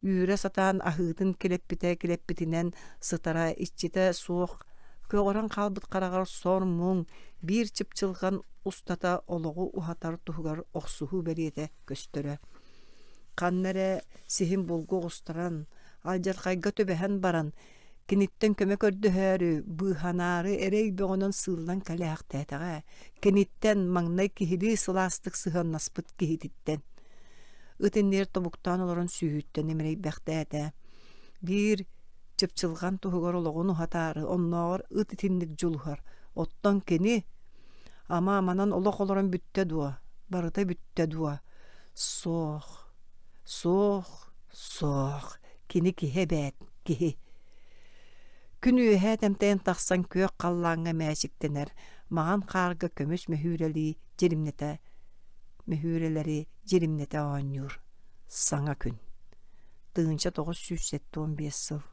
үүрэ сатаан аһыытын килэппитэ килэппитинэн сытара иччитэ суох көҕөрөн хаалбыт хараҕар сор-муҥ биир чыпчылҕан устата олоҕу уһатар туһугар охсуһуу бэлиэтэ көстөрө. Ханна эрэ сиһин булгу оҕустаран, алдьархайга түбэһэн баран, киниттэн көмө көрдөһөөрү, быыһанаары эрэй бөҕөнөн сыыллан кэлээхтээтэҕэ, киниттэн маҥнай киһилии сылаастык сыһыаннаспыт киһититтэн. Ыт иннигэр тобуктаан олорон сүүһүттэн имэрийбэхтээтэ. Биир чыпчылҕан туһугар олоҕун уһатаары, оннооҕор ыт итинник дьулуһар. Оттон кини ама манан олох олорон бүттэ дуо? Барыта бүттэ дуо? Суох, суох, суох, кини киһи эбээт, киһи. Күн үөһээ тэмтэйэн тахсан күөх халлааҥҥа мээчиктэнэр, маҕан хаарга көмүс мөһүүрэлии дьиримнэтэ мөһүүрэлэри дьиримнэтэ оонньуур. Саҥа күн. 1975 сыл.